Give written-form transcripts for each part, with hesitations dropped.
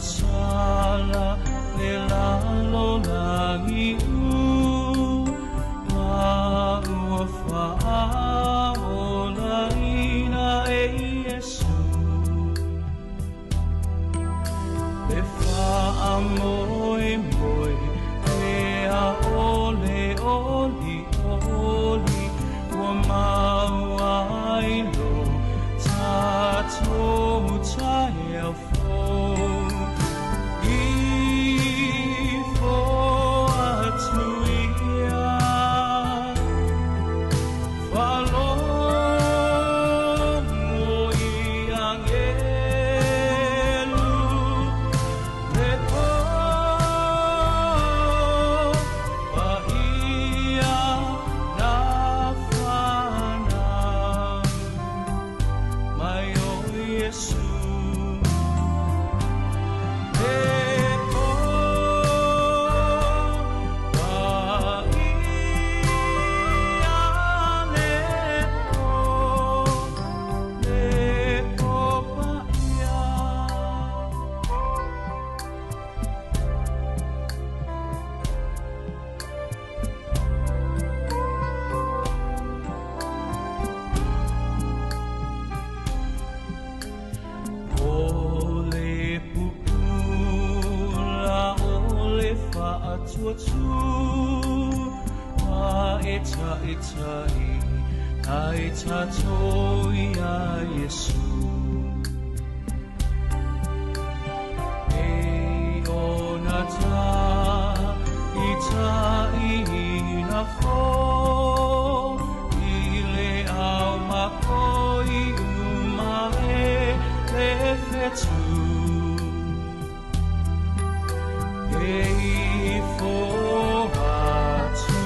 sala le lalolagi u Ma ua faaolaina e Iesu Le faamoemoe e ʻaʻole ʻoliʻoli Ua maua ai lo tatou taeao fou Ifo atu ia Faalogo i agelu Le po paia na whanau mai o Iesu. Le po paia, le po, le po paia. ʻO le pupula o le faatuatua e taitai ai tatou iā Iesu. E ona ta i taina fou i le ao makoi uma e le fetu. E ifo atu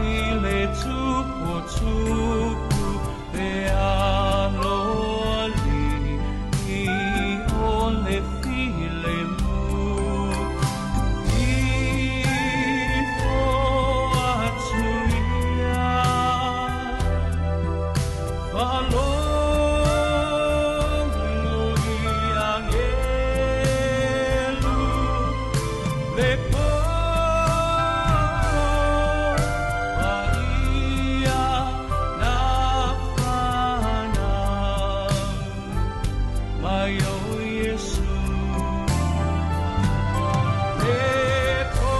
i le tuputupu le aloalii o le filemu. Ifo atu ia Faalogo i agelu Le po paia na whanau mai o Iesu. Le po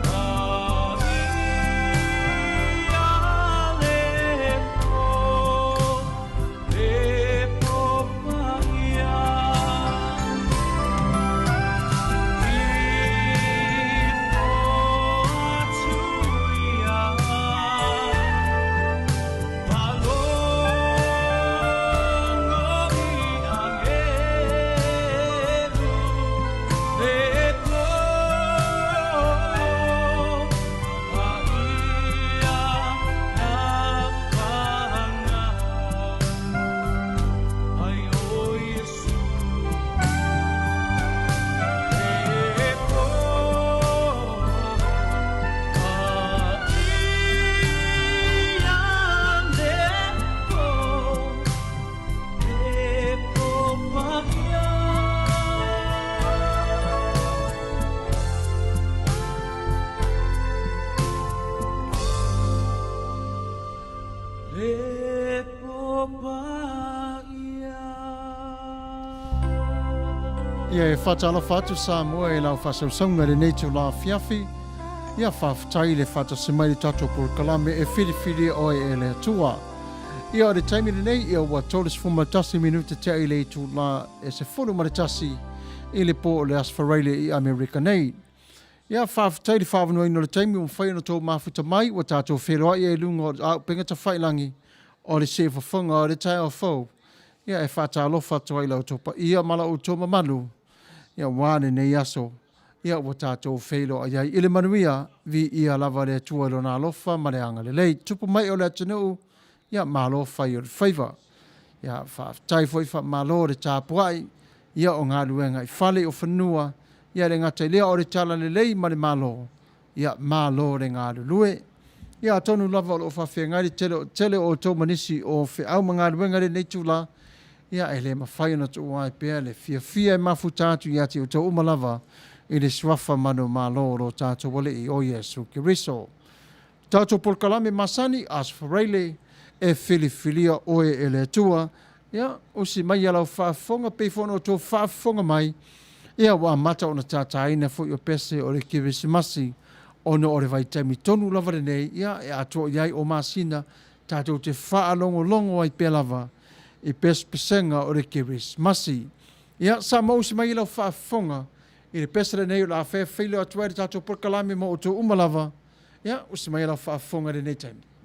paia, le po, le po paia. Ifo atu ia Faalogo i agelu Le po paia na whanau mai o Iesu. Le po paia, le po, le po paia. Le po paia. Ia e faatalofa atu Samoa i lau faasausauga i lenei itula afiafi. Ia faafetai i le faatasi mai i le tatou polokalame e filifili oe e le Atua. Ia o le taimi lenei ia ua 31 minute tea i le itula e 11 i le po o le Aso Faraile i Amerika nei. Ia faafetai i le faaavanoaina o le taimi ua mafai ona tou mafuta mai ua tatou feiloai ai i luga o auupega tafailangi o le siufofoga o le taeao fou. Ia e faatalofa atu ai i la outou paia ma la outou mamalu ia aua lenei aso ia ua tatou feiloai ai i le manuia. Viia lava le Atua i Lona alofa ma le agalelei. Tupu mai o le atunuu, ia malo fai o le faiva. Ia faafetai foi faamalo le tapuai ia o galuega i fale o fanua, ia le gata i lea o le talalelei ma le Malo, ia malo le galulue. Ia atonu lava o lo o faafeagai le tele, tele o outou ma nisi o feau ma galuega i lenei itula. Ia, e le mafai ona tuua ai pea le fiafia e mafuta atu ia te outou uma lava i le suafa manumalo o lo tatou Alii o Iesu Keriso. Tatou polokalame masani, Aso Faraile, e filifilia oe e le Atua. Ia, usi mai lau faafofoga pei foi ona outou faafofoga mai, ia ua amata ona tātāina foi o pese o le Kerisimasi ona o le vaitaimi tonu lava lenei, ia e atoa i ai o masina tatou te faalogologo ai pea lava i pesepesega o le Kerisimasi. Ia, sa ma usi mai lau faafofoga i le pese lenei o le a fefailo atu ai le tatou polokalame mo outou uma lava. Ia, usi mai lau faafofoga i lenei taimi.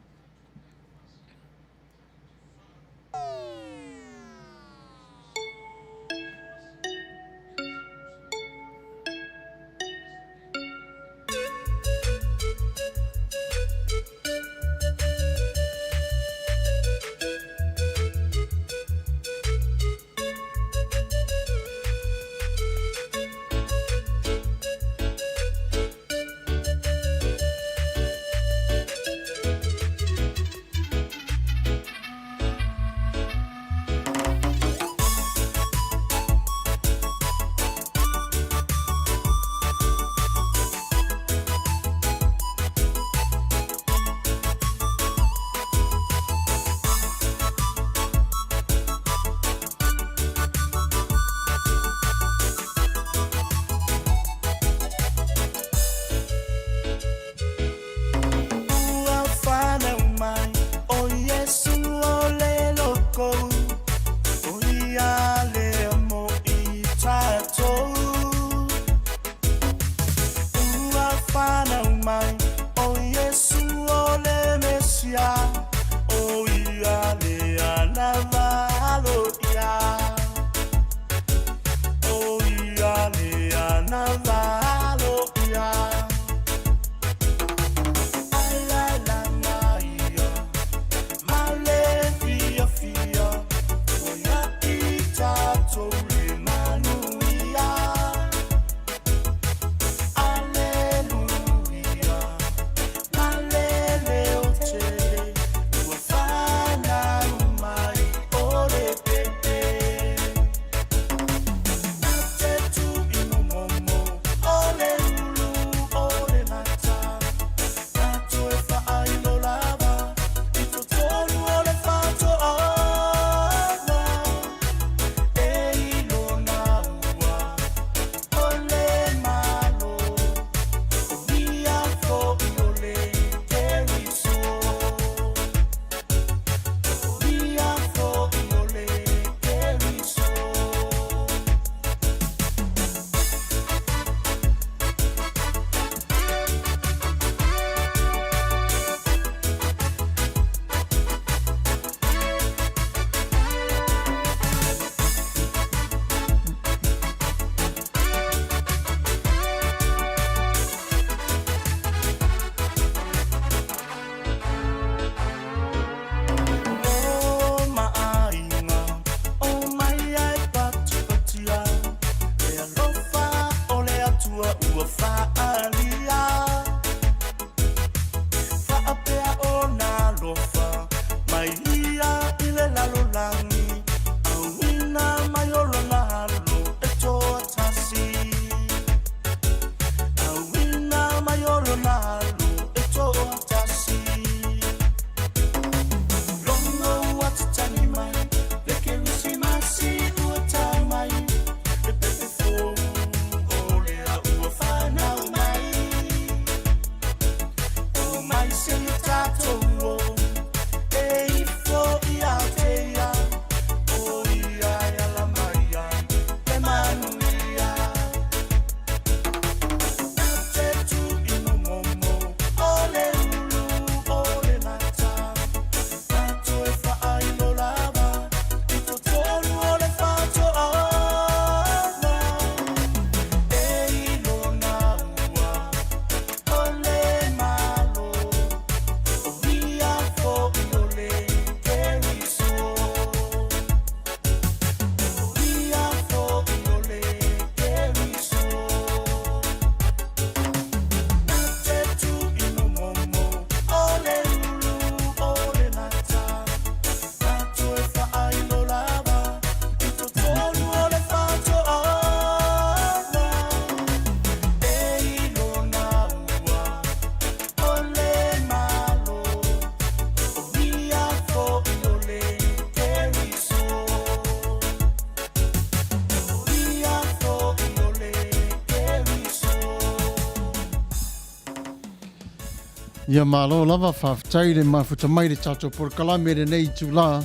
Ia malo lava, faafetai le mafuta mai le tatou polokalame i lenei itulā.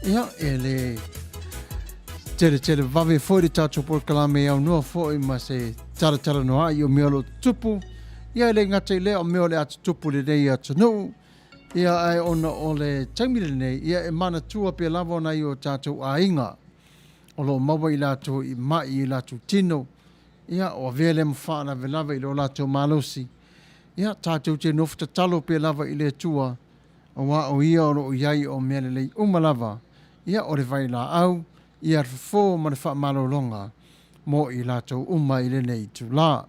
Ia, e le tele tele vave foi le tatou polokalame e aunoa foi ma se talatalanoa'i o mea o lo o tutupu. Ia e le gata i lea o mea o le a tutupu i lenei atunuu. Ia ae ona o le taimi lenei, ia e manatua pea lava o nai o tatou aiga o lo o maua i latou i ma'i i latou tino, ia o avea lea ma faalavelave i lo latou malosi. Ia tatou te nofo tatalo pea lava i le Atua, auā o Ia o lo o i ai o mea lelei uma lava, ia o le vailaau, ia le fofo ma le faamalologa mo i latou uma i lenei itulā.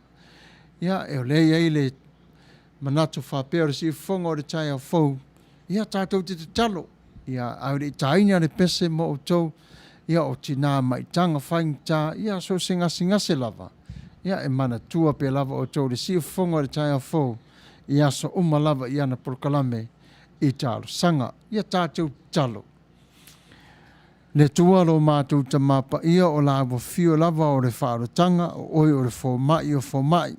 Ia, o lea e i ai le manatu faapea o le siufofoga o le taeao fou, ia tatou te tatalo, ia a o le i taina le pese mo outou, ia o tinā maitaga faigata, ia so o se gasegase lava, ia e manatua pea lava outou i le siufofoga o le taeao fou i aso uma lava i ana polokalame i talosaga. Ia tatou tatalo. Le Atua lo matou Tamā Paia o la ua fio lava o le faaolataga, o oe o le fomai o fomai.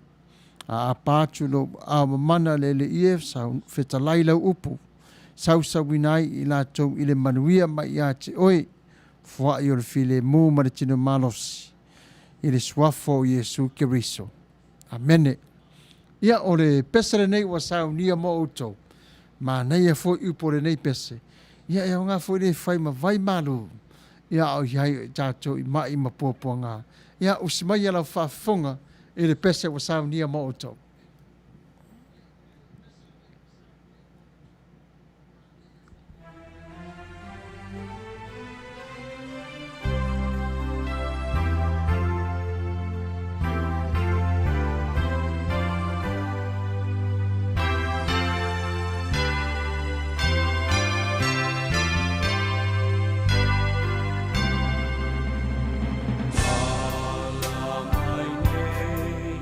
A apa atu lou aao mamana le Alii e, fetalai lau upu, sausauina ai i latou i le manuia mai ia te oe, foai o le filemu ma le tino malosi, i le suafa o Iesu Keriso. Amene. Ia, o le pese lenei ua saunia mo outou, manaia foi upu o lenei pese, ia e aoga foi le fai ma vai malu, ia a o i ai o i tatou i mai ma puapuaga. Ia, usi mai lau faafofoga i le pese ua saunia mo outou. Ala mai nei,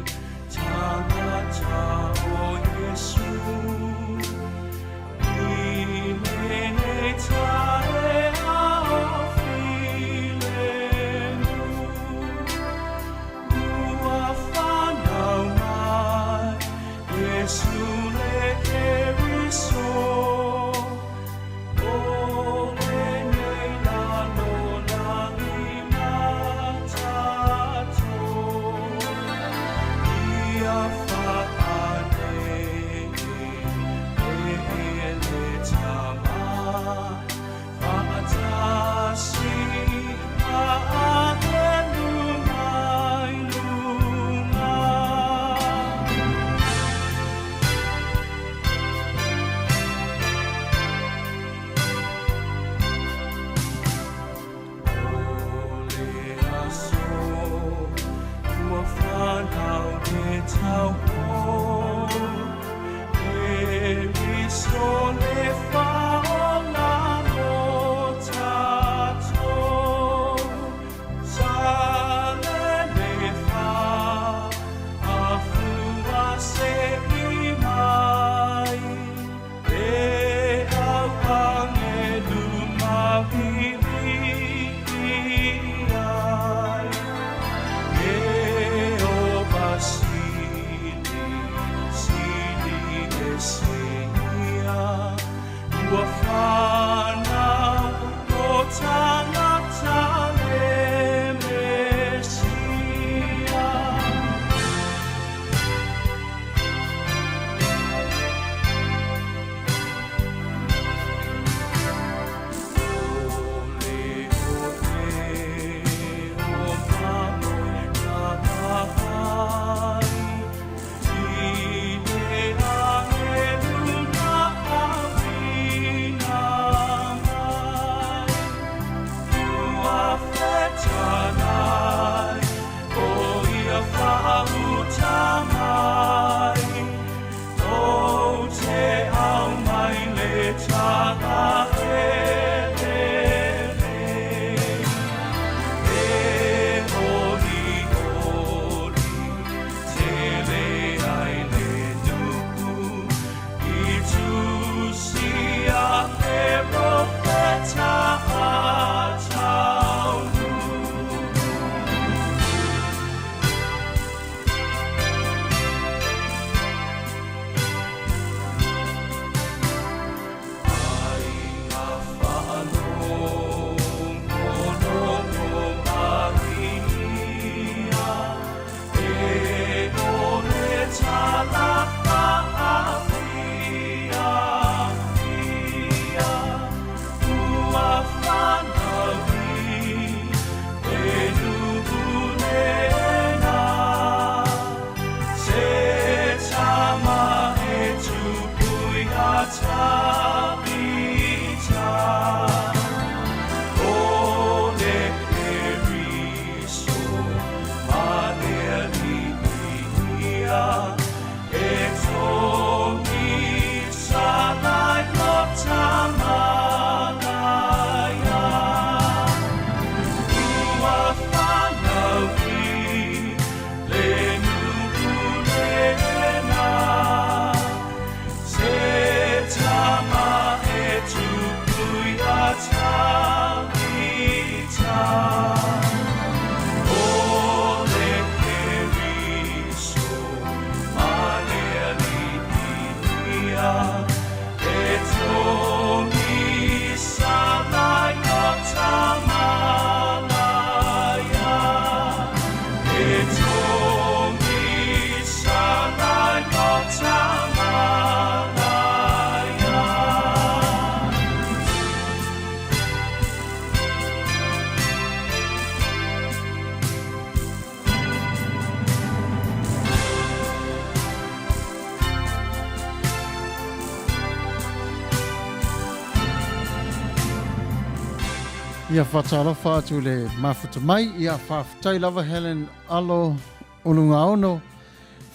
Ia faatalofa atu i le mafuta mai. Ia faafetai lava Helen Alo Ulugaono.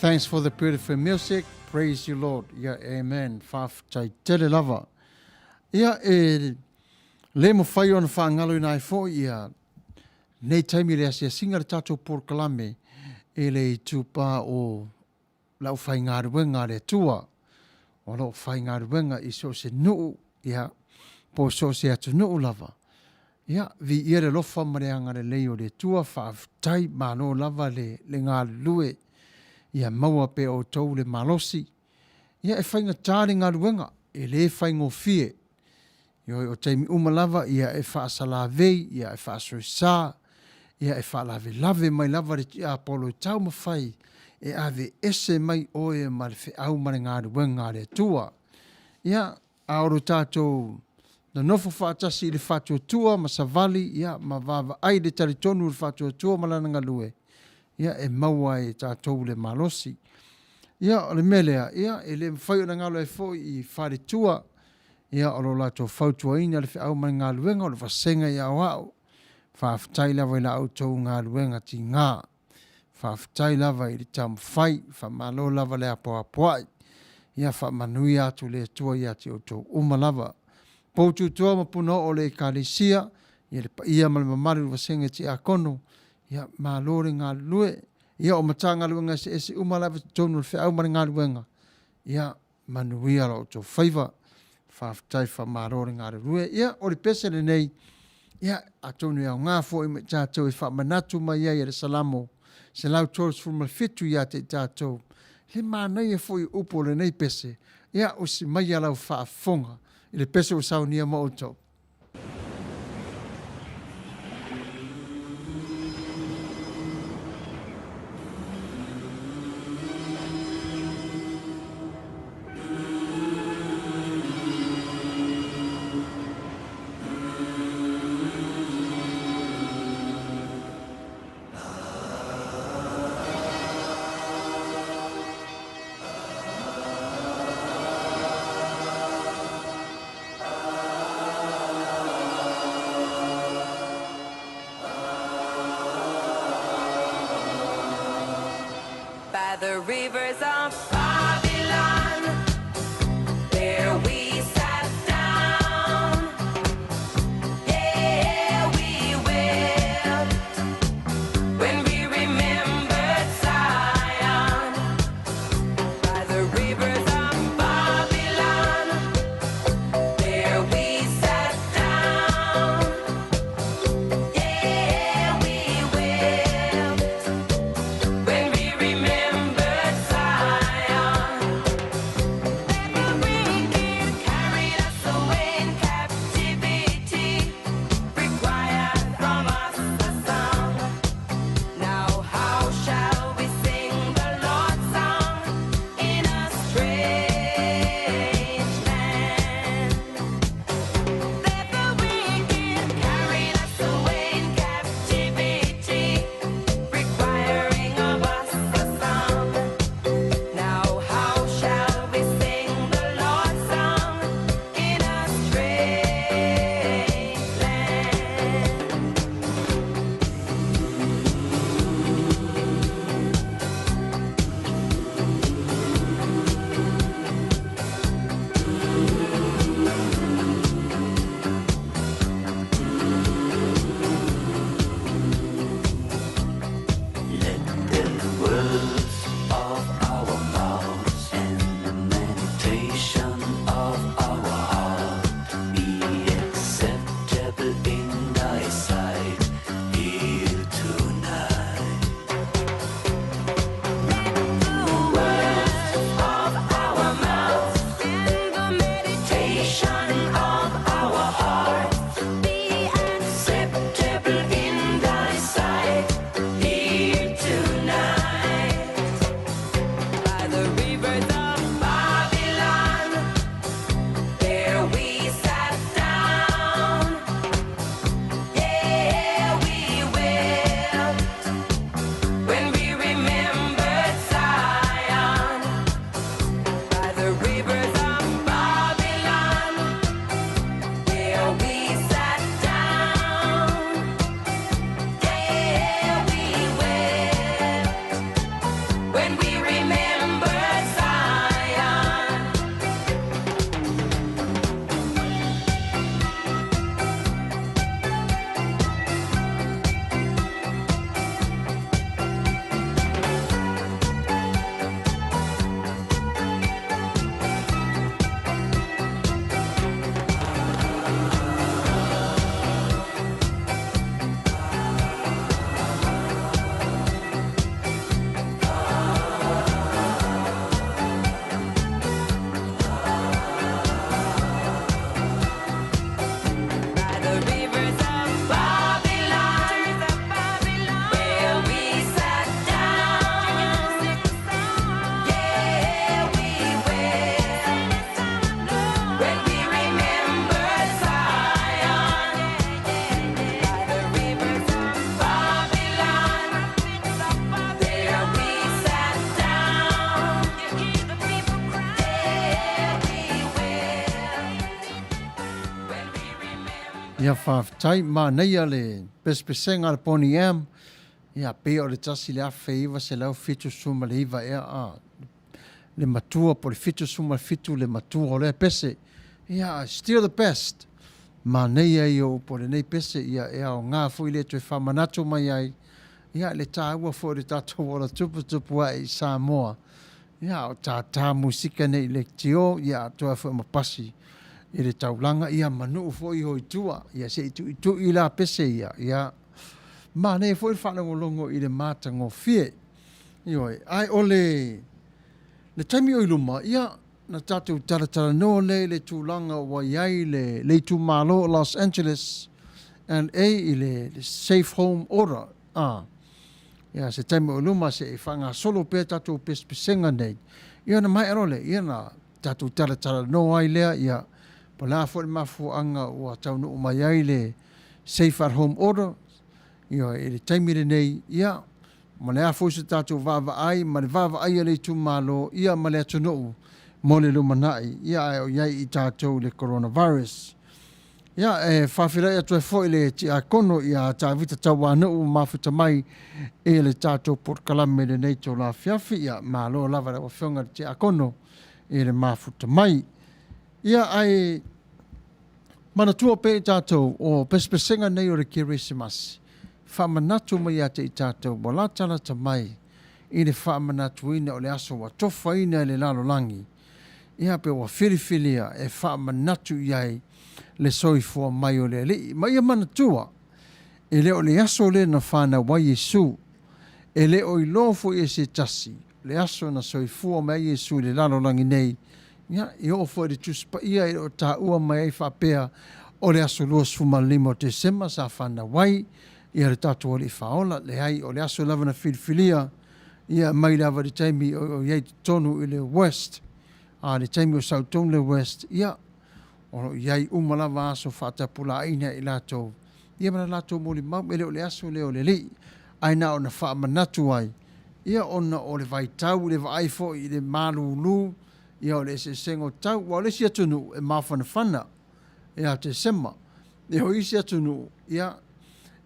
Thanks for the beautiful music. Praise you Lord. Ia amen. Faafetai tele lava. Ia e le mafai ona faagaloina ai foi ia nei taimi i le asiasiga le tatou polokalame i le itupa o le aufaigaluega a le Atua o lo o faigaluega i so o se nuu, ia, po o so o se atunuu lava. Ia, viia le alofa ma le agalelei o le Atua, faafetai, malo lava le, le galulue, ia maua pea outou le malosi. Ia, e faigata le galuega, e le faigofie. Ioe, o taimi uma lava, ia, e faasalavei, ia, e faasoesa, ia, e faalavelave mai lava le tiapolo e taumafai e aveese mai oe ma le feau ma le galuega a le Atua. Ia, a o lo tatou nonofo faatasi i le faatuatua ma savali, ia, ma vaavaai i le talitonu i le faatuatua ma lana galue, ia, e maua ai e tatou le malosi. Ia, o le mea lea, ia, e le mafai ona galo ai foi i faletua, ia, o lo latou fautuaina le feau ma le galuega o le vasega i aoao. Faafetai lava i la outou galuega tiga. Faafetai lava i le taumafai, faamalo lava le apoapoai. Ia faamanuia atu le Atua ia te outou uma lava. Poututoa ma punaoo o le Ekalesia, ia le paia ma le mamalu i le vasega tiakono, ia malo le galulue. Ia o Matagaluega eseese uma lava i totonu o le feau ma le galuega, ia manuia lo outou faiva. Faafetai faamalo le galulue. Ia o le pese lenei, ia atonu e aoga foi mo i tatou e faamanatu mai ai e le Salamo 137 ia te i tatou. Le manaia foi o upu o lenei pese, ia usi maia lau faafofoga i le pese ua saunia mo outou. By the rivers of Babylon, there we sat down. Yeah, we wept when we remembered Zion. By the rivers of Babylon, there we sat down. Yeah, we wept when we remembered Zion. Ia faafetai, manaia le pesepesega a le Boney M, ia pei o le 1979 ea a le matua po o le 77 le matua o lea pese. Ia, still the best. Manaia ia o upu o lenei pese, ia e aoga foi le toe faamanatu mai ai, ia le taua foi o le tatou ola tuputupu ae i Samoa. Ia, o tātā musika nei i leitio, ia atoa foi ma pasi i le taulaga, ia ma nuu foi iho i tua, ia se i tuitui la pese ia, ia manaia foi le faalogologo i le matagofie. Ioe, ae o le le taimi o i luma, ia, na tatou talatalanoa lea i le tulaga ua i ai le le itumalo o Los Angeles LA i le le Safe Home Order, a, ia, se taimi o i luma se i faagasolo pea tatou pesepesega nei, ia ona maea loa lea, ia ona tatou talatalanoa ai lea, ia, po o le a foi le mafuaaga ua taunuu mai ai le Safe at Home Order, ioe, i le taimi lenei, ia, ma le a foi so tatou vaavaai ma le vaavaai a le itumalo, ia, ma le atunuu mo le lumanai, ia, ae o i ai i tatou i le coronavirus. Ia, e faafeiloai atu ai foi i le Tiakono ia Tavita Tauanuu ua mafuta mai i le tatou polokalame i lenei itula afiafi. Ia, malo lava i lau Afioga i le Tiakono i le mafuta mai. Ia, ae manatua pea i tatou o pesepesega nei o le Kerisimasi, faamanatu mai ia te i tatou ua latalata mai i le faamanatuina o le aso ua tofaina e le lalolagi, ia pe ua filifilia e faamanatu i ai le soifua mai o le Alii. Ma ia manatua, e le o le aso lea na fanau ai Iesu, e le o iloa foi e se tasi le aso na soifua mai ai Iesu i le lalolagi nei, ia, e oo foi i le Tusi Paia e le o taua mai ai faapea o le aso 25 o Tesema sa fanau ai ia le tatou Alii Faaola. Leai, o le aso lava na filifilia ia mai lava i le taimi o i ai i totonu i le West, a le taimi o sau tonu le West, ia, o lo o i ai uma lava aso faatapulaaina e i latou, ia ma le latou molimau, e le o le aso lea o le Alii, ae na ona faamanatu ai, ia ona o le vaitau i le vaai foi i le malulu, ia o le eseesega o tau, aua o le isi atunuu e mafanafana ia Tesema, ia o isi atunuu, ia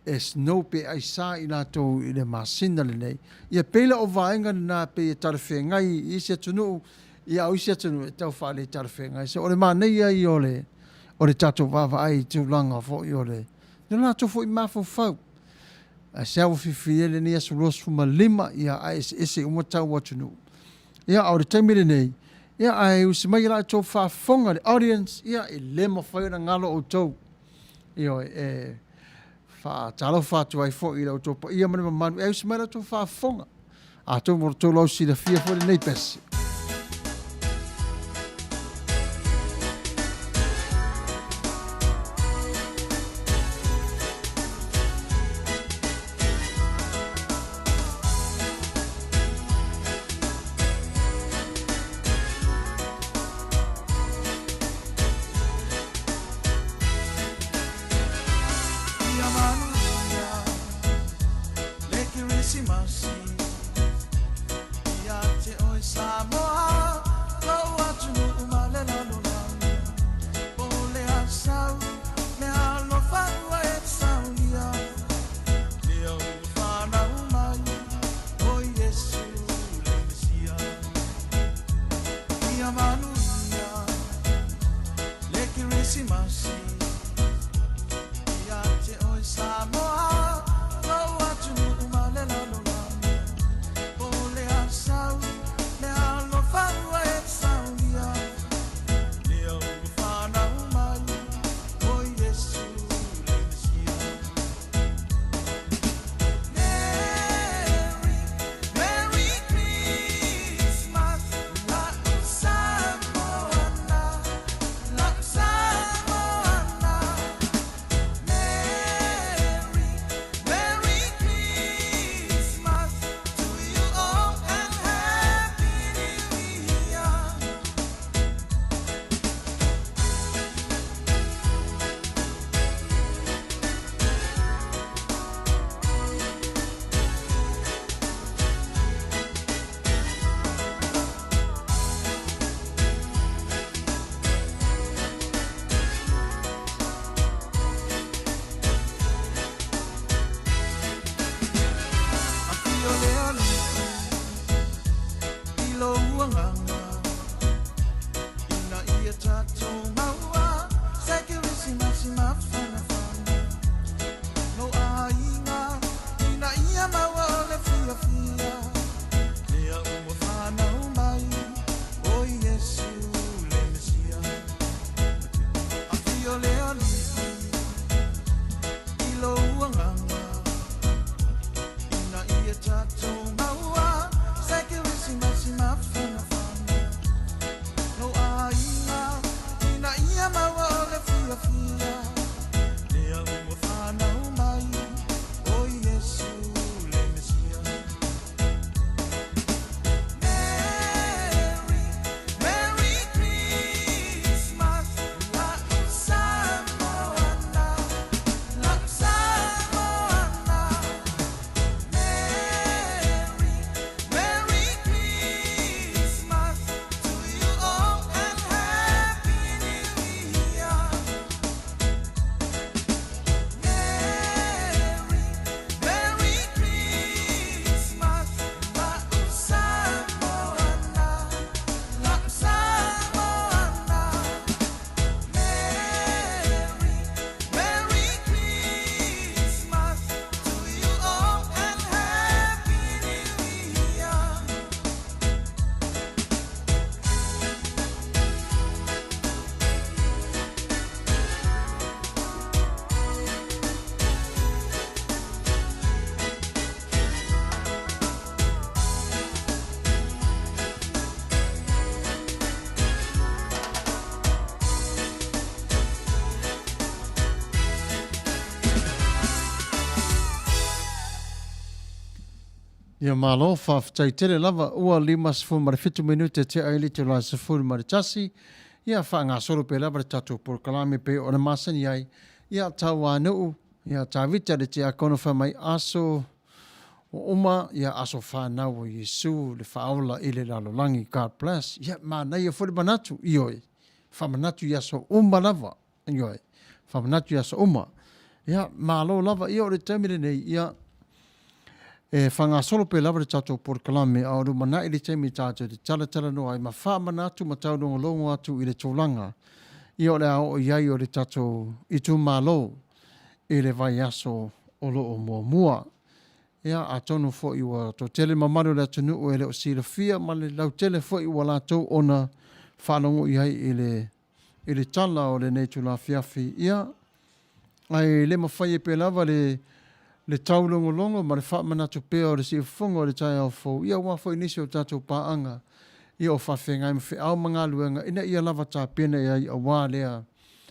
e snow pe aisa i latou i le masina lenei. Ia pei la o vaega lena pei e talafeagai i isi atunuu, ia a o isi atunuu e tau faale-talafeagai. So o le manaia ia o le o le tatou vaavaai i tulaga foi o le le latou foi mafaufau. Ae se ua filifili ai lenei aso 25, ia ae eseese uma tau o atunuu. Ia a o le taimi lenei, ia ae usi mai la outou faafofoga le audience, ia e le mafai ona galo outou. Ioe, e faatalofa atu ai foi i la outou paia ma le mamalu, e usi mai la outou faafofoga. Atonu ua outou lausilafia foi lenei pese. Ia malo, faafetai tele lava, ua 57 minute tea ai le itula 11, ia faagasolo pea lava le tatou polokalame pei ona masani ai, ia Tauanuu, ia Tavita le Tiakono fai mai aso ua uma, ia aso fanau o Iesu le faaola i le lalolagi, God bless. Ia manaia foi le manatu, ioe, faamanatu i aso uma lava, ioe, faamanatu i aso uma. Ia malo lava, ia o le taimi lenei, ia e faagasolo pea lava le tatou polokalame a o lumanai le taimi tatou te talatalanoa ai ma faamanatu ma taulogologo atu i le tulaga ia o le a oo i ai o le tatou itumalo i le vaiaso o lo o muamua. Ia atonu foi ua toatele mamalu o le atunuu e le o silafia ma le lautele foi ua latou ona faalogo i ai i le i le tala o lenei itula afiafi, ia, ae le mafai ai pea lava le le taulogologo ma le faamanatu pea o le siufofoga o le taeao fou, ia aua foi nisi o tatou paaga, ia o faafeagai ma feau ma galuega ina ia lava tapena i ai aua lea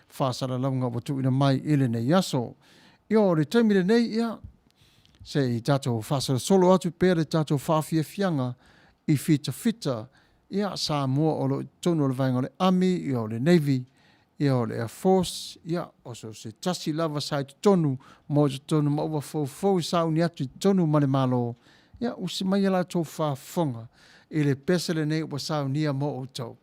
faasalalauga ua tuuina mai i lenei aso. Ia o le taimi lenei, ia, se i tatou faasolosolo atu pea le tatou faafiafiaga i fitafita, ia, Samoa o lo o i totonu o le vaega o le Army, ia o le Navy, ia o le Air Force, ia o so o se tasi lava sa i totonu ma o i totonu ma ua foufou e sauni atu i totonu ma le Malo, ia usi mai a latou faafofoga i le pese lenei ua saunia mo outou.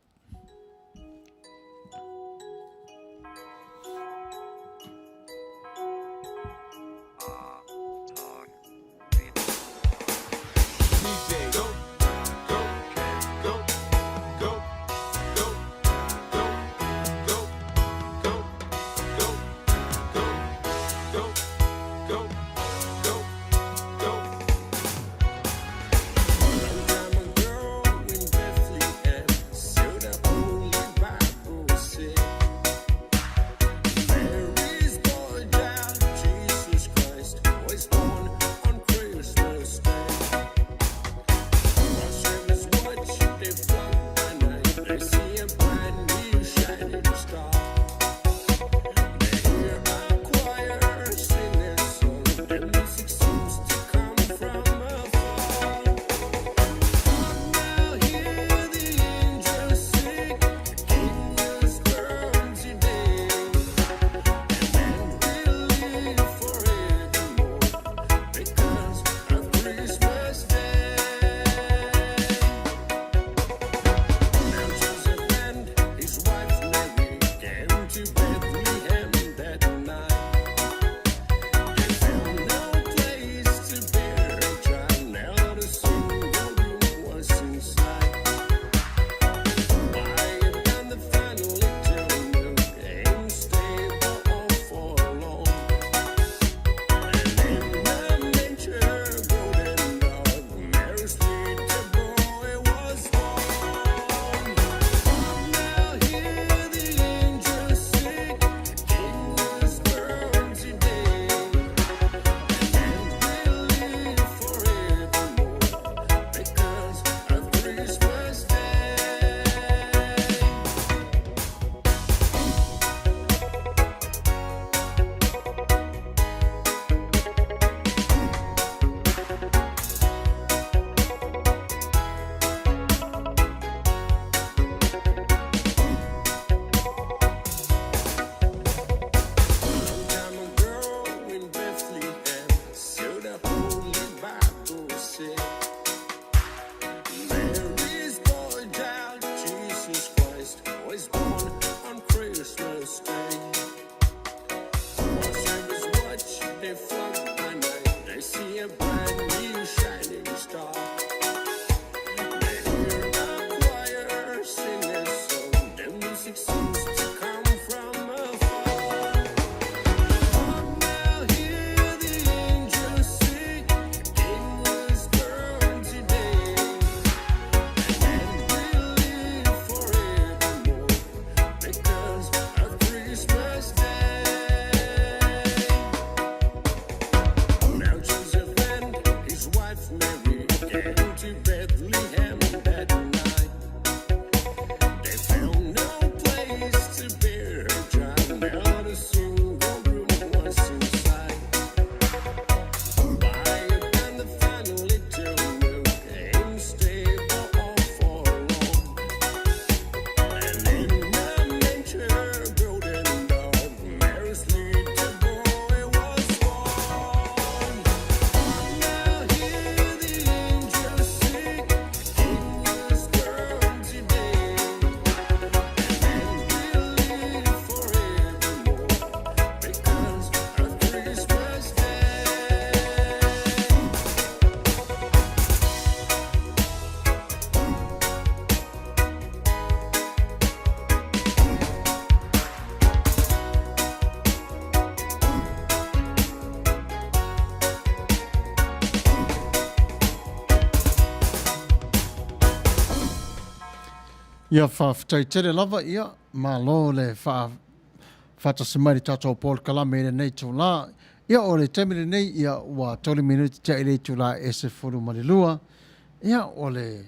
Ia faafetai tele lava, ia malo le faa faatasi mai le tatou polokalame i lenei itulā. Ia o le taimi lenei, ia ua tolu minute tea i le itulā e 12. Ia o le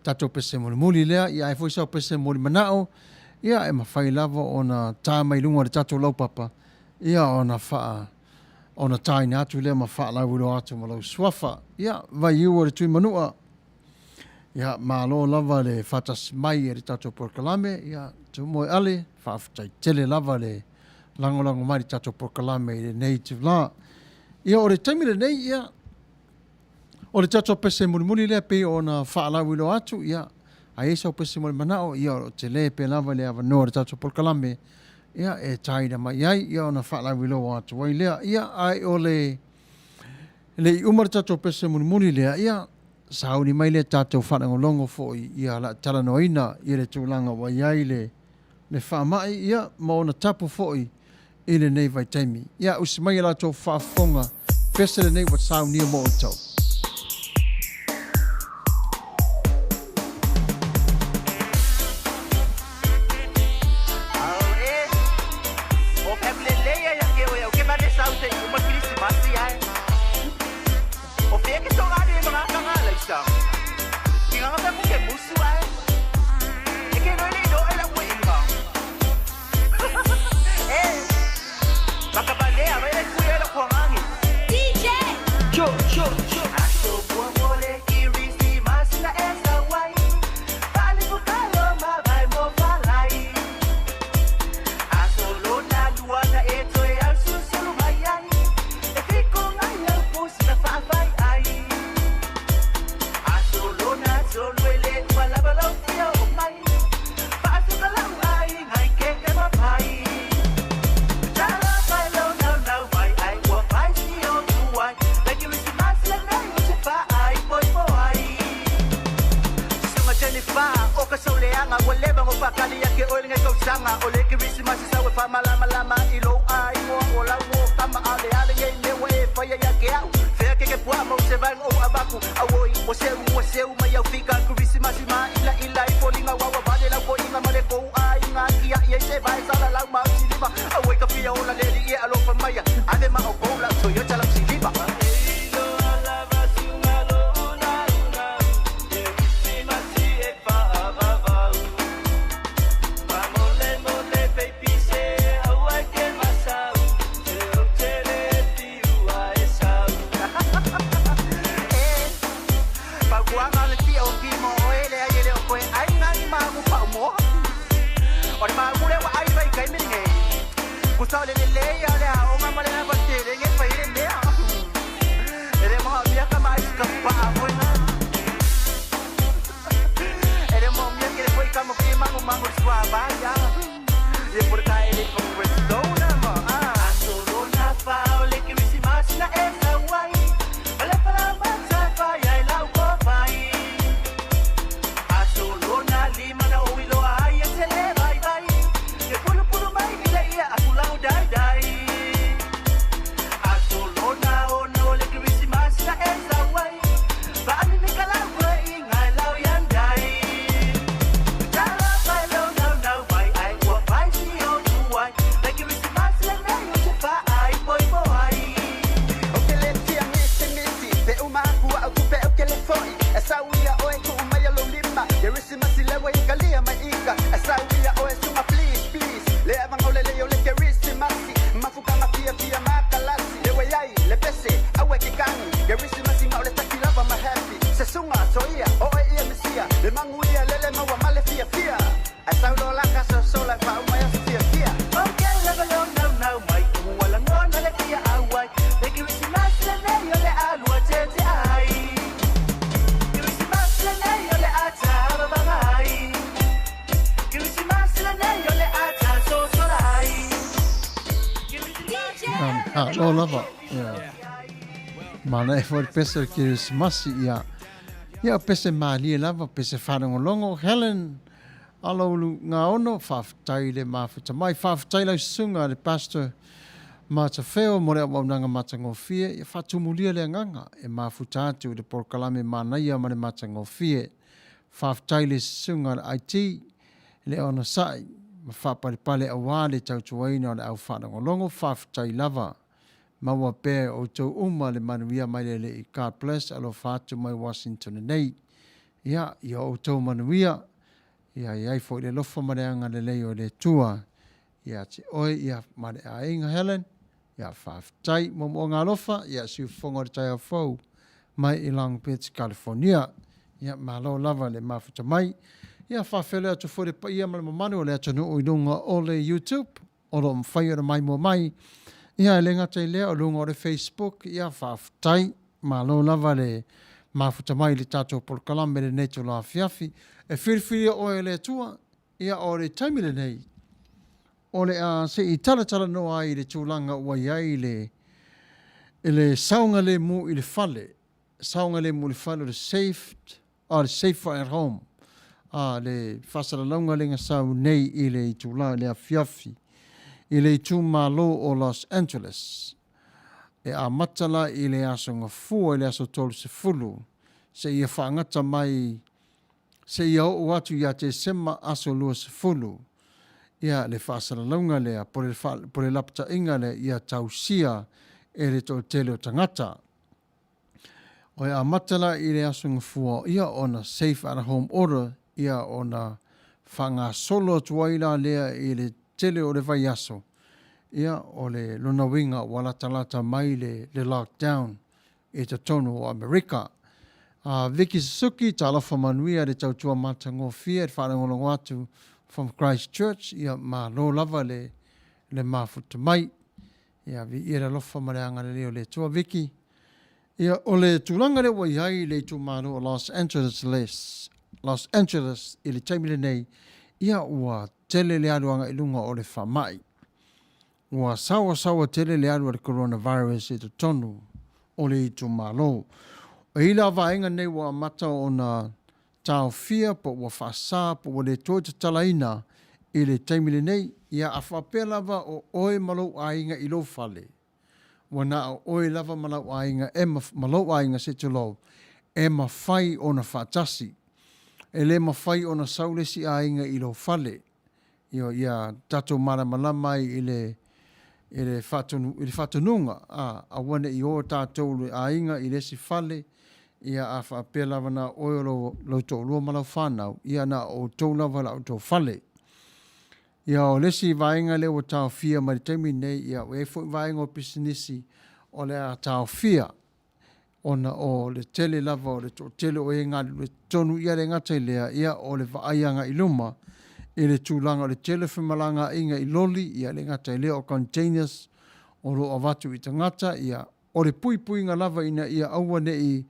tatou pese mulimuli lea, ia ai foi sau pese moli manao, ia e mafai lava ona tā mai luga o le tatou laupapa, ia ona faa ona tāina atu lea ma faalauiloa atu ma lou suafa. Ia vaiu o le Tuimanua. Ia, malo lava le faatasi mai e le tatou polokalame. Ia, Tumoe Ale, faafetai tele lava le lagolago mai i le tatou polokalame i lenei itulā. Ia, o le taimi lenei, ia, o le tatou pese mulimuli lea pei ona faalauiloa atu, ia, a i ai sau pese mo le manao, ia, o lo o tele pea lava le avanoa o le tatou polokalame, ia, e tāina mai ai, ia, ona faalauiloa atu ai lea. Ia, ae o le le i uma le tatou pese mulimuli lea, ia, sauni mai lea tatou faalogologo foi ia la talanoaina i le tulaga ua i ai le le faamai ia ma ona tapu foi i lenei vaitaimi. Ia usi mai a latou faafofoga pese lenei ua saunia mo outou. O fea ke tonga anu e mga laisa. Ki nganga pe ke musu ai. E ke noi le do e la ue inga. Eh. Makabale a vai le kuya la kuangangi. DJ! Cho cho cho. Aso bua mole kirisi masina esa wai. Pali bukalo ma vai mo falai. Aso lona luana e toe al susulu mai ai. E fiko ngai au pusi na faafai ai. Aso lona tolu ele ua lava lau fia o mai. Faasuka lau ai ngai ke ke mapai. Tala pai lau nau nau mai ai ua pai si o tuai. Le Kirisimasi lenei o te fa ai poi po ai. Sunga Jennifer, o ka sauleanga ua leva ngo pakali ya ke oilinga kausanga o le Kirisimasi sa ua faamalama i lou ai moa o lau o kama a le ale ngei mea ua e faia ia ke au. Fea ke ke pua mau se vaenga o avaku auoi o seu o seu mai au fika Kirisimasi ma ila ila i folinga wawa vale lau koinga ma le kou aiga kia ia se vae sala lau mau siliva auoi ka fia ola le li ia alofa maia ave ma o kou lau Toyota lau siliva. Paukuanga le tia o kimo o ele ai ele o koe ai ngani magu pa o moa. O le magu le wa ai vai kai mini ngei. Kusa o le le lea le a o ngama le hapa te renge pa ire mea. Ele moha mia ka mai ka pa a koe ngā. Ele moha mia ke le foi ka mo ki mangu mangu sua ba ya. Ye por ka ele ko Redstone ma. Aso lona fa o le Kirisimasi na esa wai. Wala pala mata fa ya lau ko pai. Aso lona lima na o ilo ai e te le vai vai. Ke pulu pulu mai ila ia aku lau dai dai. Aso lona o no le Kirisimasi na esa wai. Ba ami mi kalau ko ingai lau yan dai. Tala pai lau nau nau mai ai ua pai si o tuai. Le Kirisimasi le nei o te fa ai poi po ai. O ke le tia misi misi, pe uma aku au ku pe o ke le foi. E sau ia oe ku umai lo lima. Kirisimasi lewe i kalia mai ika. E sau ia oe sunga please please. Le avanga o le leo le Kirisimasi. Mafukanga fia fia makalasi. Lewe ai le pese awe ke kangi. Kirisimasi ma o le taki lava ma happy. Se sunga soia oe ia misia. Le mangu ia lele maua male fia fia. E sau lo laka so sola fa umai as fia fia. O ke lava lau nau nau mai ua langona le fia auai. Le Kirisimasi le nei o le alua te te ai. Kirisimasi le nei o le ata babangai. Kirisimasi le nei o le ata so solai. Malo lava. Ia. Mana e foi le pese o le Kirisimasi ia. Ia o pese malie lava, pese faalogologo. Helen Alaulu Gaono, faafetai le mafuta mai. Faafetai lau susuga le pastor Matafeo mo le auaunaga matagofie. Ia faatumulia le agaga e mafuta atu i le polokalame manaia ma le matagofie. Faafetai le susuga le IT. Le onosai ma faapalepale auā le tautuaina o le au faalogologo, faafetai lava. Maua pea e outou uma le manuia mai le Alii. God bless, alofa atu mai Washington nei. Ia, ia outou manuia, ia i ai foi le alofa ma le agalelei o le Atua ia te oe, ia ma le aiga Helen. Ia, faafetai. Moomooga alofa, ia siufofoga o le taeao fou mai i Long Beach, California. Ia, malo lava le mafuta mai. Ia, faafeiloai atu foi le paia ma le mamalu o le atunuu i luga o le YouTube, o lo o mafai ona maimoa mai. Ia, e le gata i lea, o luga o le Facebook, ia, faafetai. Malo lava le mafuta mai i le tatou polokalame i lenei itula afiafi. E filifilia oe e le Atua, ia, o le taimi lenei, O le a se i talatalanoa ai i le tulaga ua i ai le le saogalemu i le fale, saogalemu i le fale o le safe, o le safer at home, a le faasalalauga lea na sau nei i le itula i le afiafi i le itumalo o Los Angeles. E amata la i le Aso Gafua i le aso 30 seia faagata mai seia oo atu ia Tesema aso 20, ia le faasalalauga lea po le po le lapataiga lea ia tausia e le toatele o tagata. O e amata la i le Aso Gafua ia ona safe at home order ia ona faagasolo atu ai la lea i le tele o le vaiaso, ia o le lona uiga ua latalata mai le le lockdown i totonu o Amerika. A Vicky Suzuki, talofa manuia le tautua matagofie le faalogologo atu from Christchurch, ia malo lava le le mafuta mai. Ia viia le alofa ma le agalelei o le Atua Vicky. Ia o le tulaga lea ua i ai le itumalo o Los Angeles les, Los Angeles i le taimi lenei, ia ua tele le alu agai i luga o le faamai. Ua saoasaoa tele le alu a le coronavirus i totonu o le itumalo. E i la vaega nei ua amata ona taofia po ua faasa po ua le toe tatalaina i le taimi lenei. Ia a faapea lava o oe ma lou aiga i lou fale, ua na o oe lava ma lau aiga e ma lou aiga se tulou, e mafai ona faatasi. E le mafai ona sau le isi aiga i lou fale. Ioe, ia tatou malamalama ai i le i le faatonu, i le faatonuga, a, aua ne i o tatou le aiga i le isi fale, ia a faapea lava na o oe o lou, lou toalua ma lau fanau, ia na o outou lava la outou fale. Ia o le isi vaega lea ua taofia mai le taimi nei, ia ua i ai foi vaega o pisinisi o le a taofia ona o le tele lava o le toatele o e galulue totonu, ia le gata i lea, ia o le vaai agai i luma i le tulaga o le tele o femalagaaiga i loli, ia le gata i lea o containers o lo o avatu i tagata, ia o le puipuiga lava ina ia aua ne i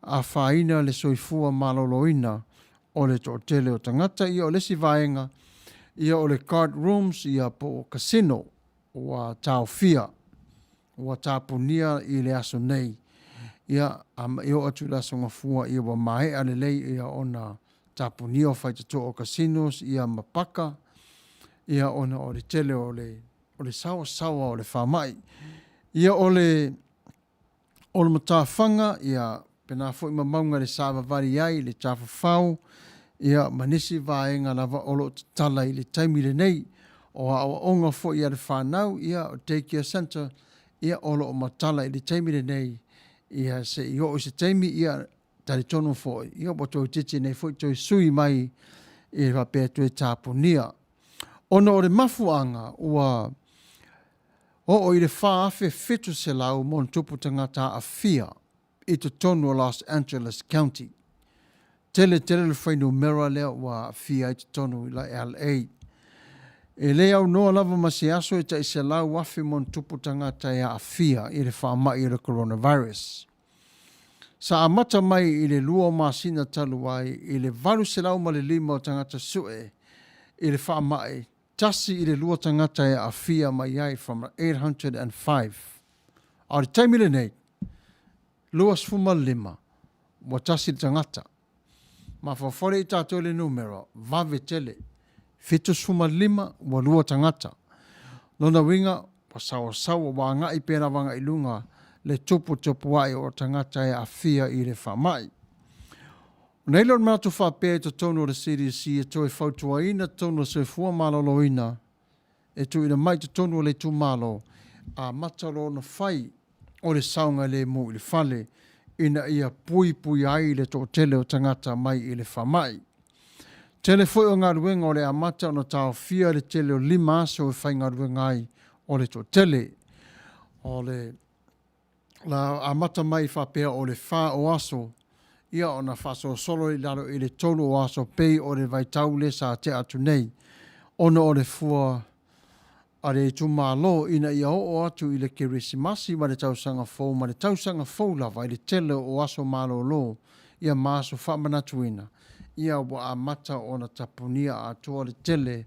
afaina le soifua maloloina o le toatele o tagata. Ia o le isi vaega, ia o le card rooms, ia po o casino ua taofia ua tapunia i le aso nei, ia, a ma i oo atu i le Aso Gafua, ia ua maea lelei ia ona tapunia o faitotoa o casinos, ia ma paka, ia ona o le tele o le, o le saoasaoa o le faamai. Ia o le, o le matafaga, ia, pena foi ma mauga i le savavali ai, le tafafao, ia, ma nisi vaega lava o lo o tatala i le taimi lenei. O aoaoga foi a le fanau, ia, o daycare centre, ia, o lo o matala i le taimi lenei, ia, se i oo i se taimi, ia, talitonu foi, ia, ua toeitiiti nei foi toe sui mai i le faapea toe tapunia. Ona o le mafuaaga ua oo i le 4,700 ma ona tupu tagata aafia i totonu o Los Angeles County. Tele tele le fuainumera lea ua aafia ai totonu i la LA. E le aunoa lava ma se aso e tai 100,000 ma ona tupu tagata e aafia i le faamai o le coronavirus. Sa amata mai i le 2 masina talu ai i le 805 o tagata sue i le faamai, tasi i le lua tagata e aafia mai ai from 805. A o le taimi lenei, 25 ua tasi le tagata. Mafaufau lea i tatou i le numera, vave tele, 75 ua lua tagata. Lona uiga, ua saoasaoa, ua agai pea lava agai i luga le tuputupuae o tagata e aafia i le faamai. Ona i ai lea o le manatu faapea i totonu o le CDC e toe fautuaina totonu o le soifua maloloina e tuuina mai i totonu o le itumalo, amata loa ona fai o le saogalemu i le fale ina ia puipuia ai le toatele o tagata mai i le faamai. Tele foi o galuega o le amata ona taofia le tele o 5 aso e faigaluega ai o le toatele. O le la amata mai faapea o le 4 o aso, ia ona faasolosolo i lalo i le 3 o aso pei o le vaitau lea sa tea atu nei, ona o le fua a le itumalo ina ia oo atu i le Kerisimasi ma le tausaga fou ma le tausaga fou lava i le tele o aso malolo ia ma aso faamanatuina, ia ua amata ona tapunia atoa le tele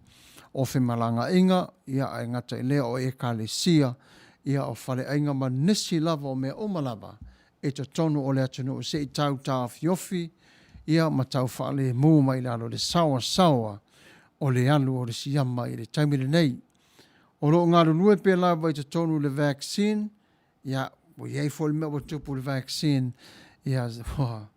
o femalagaaiga, ia ae gata i lea o ekalesia, ia o faleaiga ma nisi lava o mea uma lava i totonu o le atunuu se i tau taofiofi ia ma tau faalemu mai lalo i le saoasaoa o le alu o le siama i le taimi lenei. O lo o galulue pea lava i totonu i le vaccine, ia ua i ai foi le mea ua tupu i le vaccine, ia ua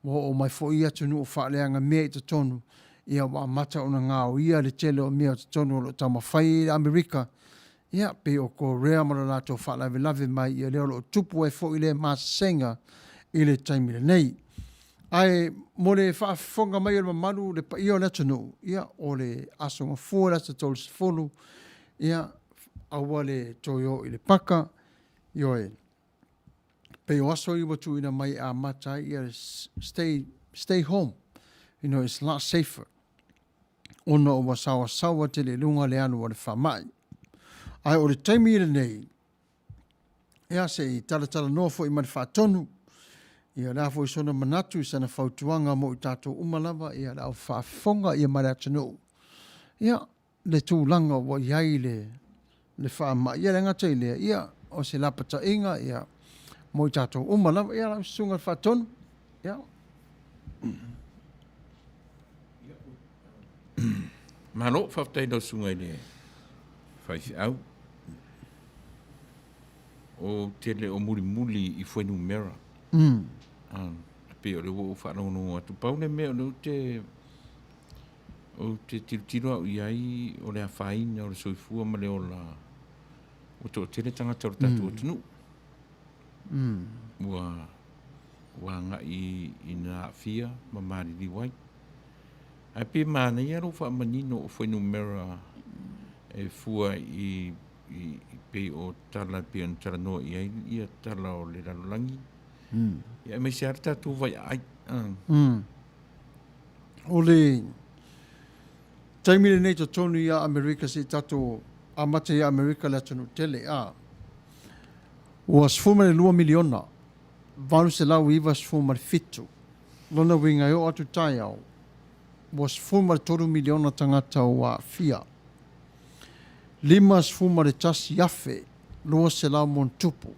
oo mai foi i atunuu faaleaga mea i totonu, ia ua amata ona gaoia le tele o mea o totonu o lo o taumafai i Amerika, ia pei o Korea ma lo latou faalavelave mai, ia lea o lo o tupu ai foi lea masesega i le taimi lenei. Ae mo le faafofoga mai o le mamalu, le paia o le atunuu, ia o le Aso Gafua le aso 30, ia aua le toe o i le paka, ioe, pei o aso ia ua tuuina mai e amata ai ia stay, stay home, you know, it's a lot safer, ona ua saoasaoa tele i luga le alu a le faamai. Ae o le taimi lenei, ia se i talatalanoa foi ma le faatonu, ia o le a foi sona manatu i sana fautuaga mo i tatou uma lava, ia le au faafofoga ia ma le atunuu. Ia, le tulaga ua i ai le, le faamai, ia le gata i lea, ia o se lapataiga ia mo i tatou uma lava. Ia lau susuga i le faatonu, ia. Malo, faafetai i lau susuga i le faifeau. Ou te le o mulimuli i fuainumera. E pei o lea ua ou faalogologo atu. Pau le mea o lea ou te ou te tilotilo au i ai o le afaina o le soifua ma le ola ua toatele tagata o le tatou atunuu. Ua ua agai ina aafia ma maliliu ai. Ae pei e manaia lou faamanino o fuainumera e fua i, i, pei o tala e pei ona talanoa i ai ia tala o le lalolagi. Ia aemaise lava le tatou vaiaai. O le taimi lenei i totonu ia Amerika se i tatou amata ia Amerika le atunuu tele a ua 12 miliona 897. Lona uiga e oo atu taeao ua 13 miliona tagata ua aafia. 51,200 ma ona tupu.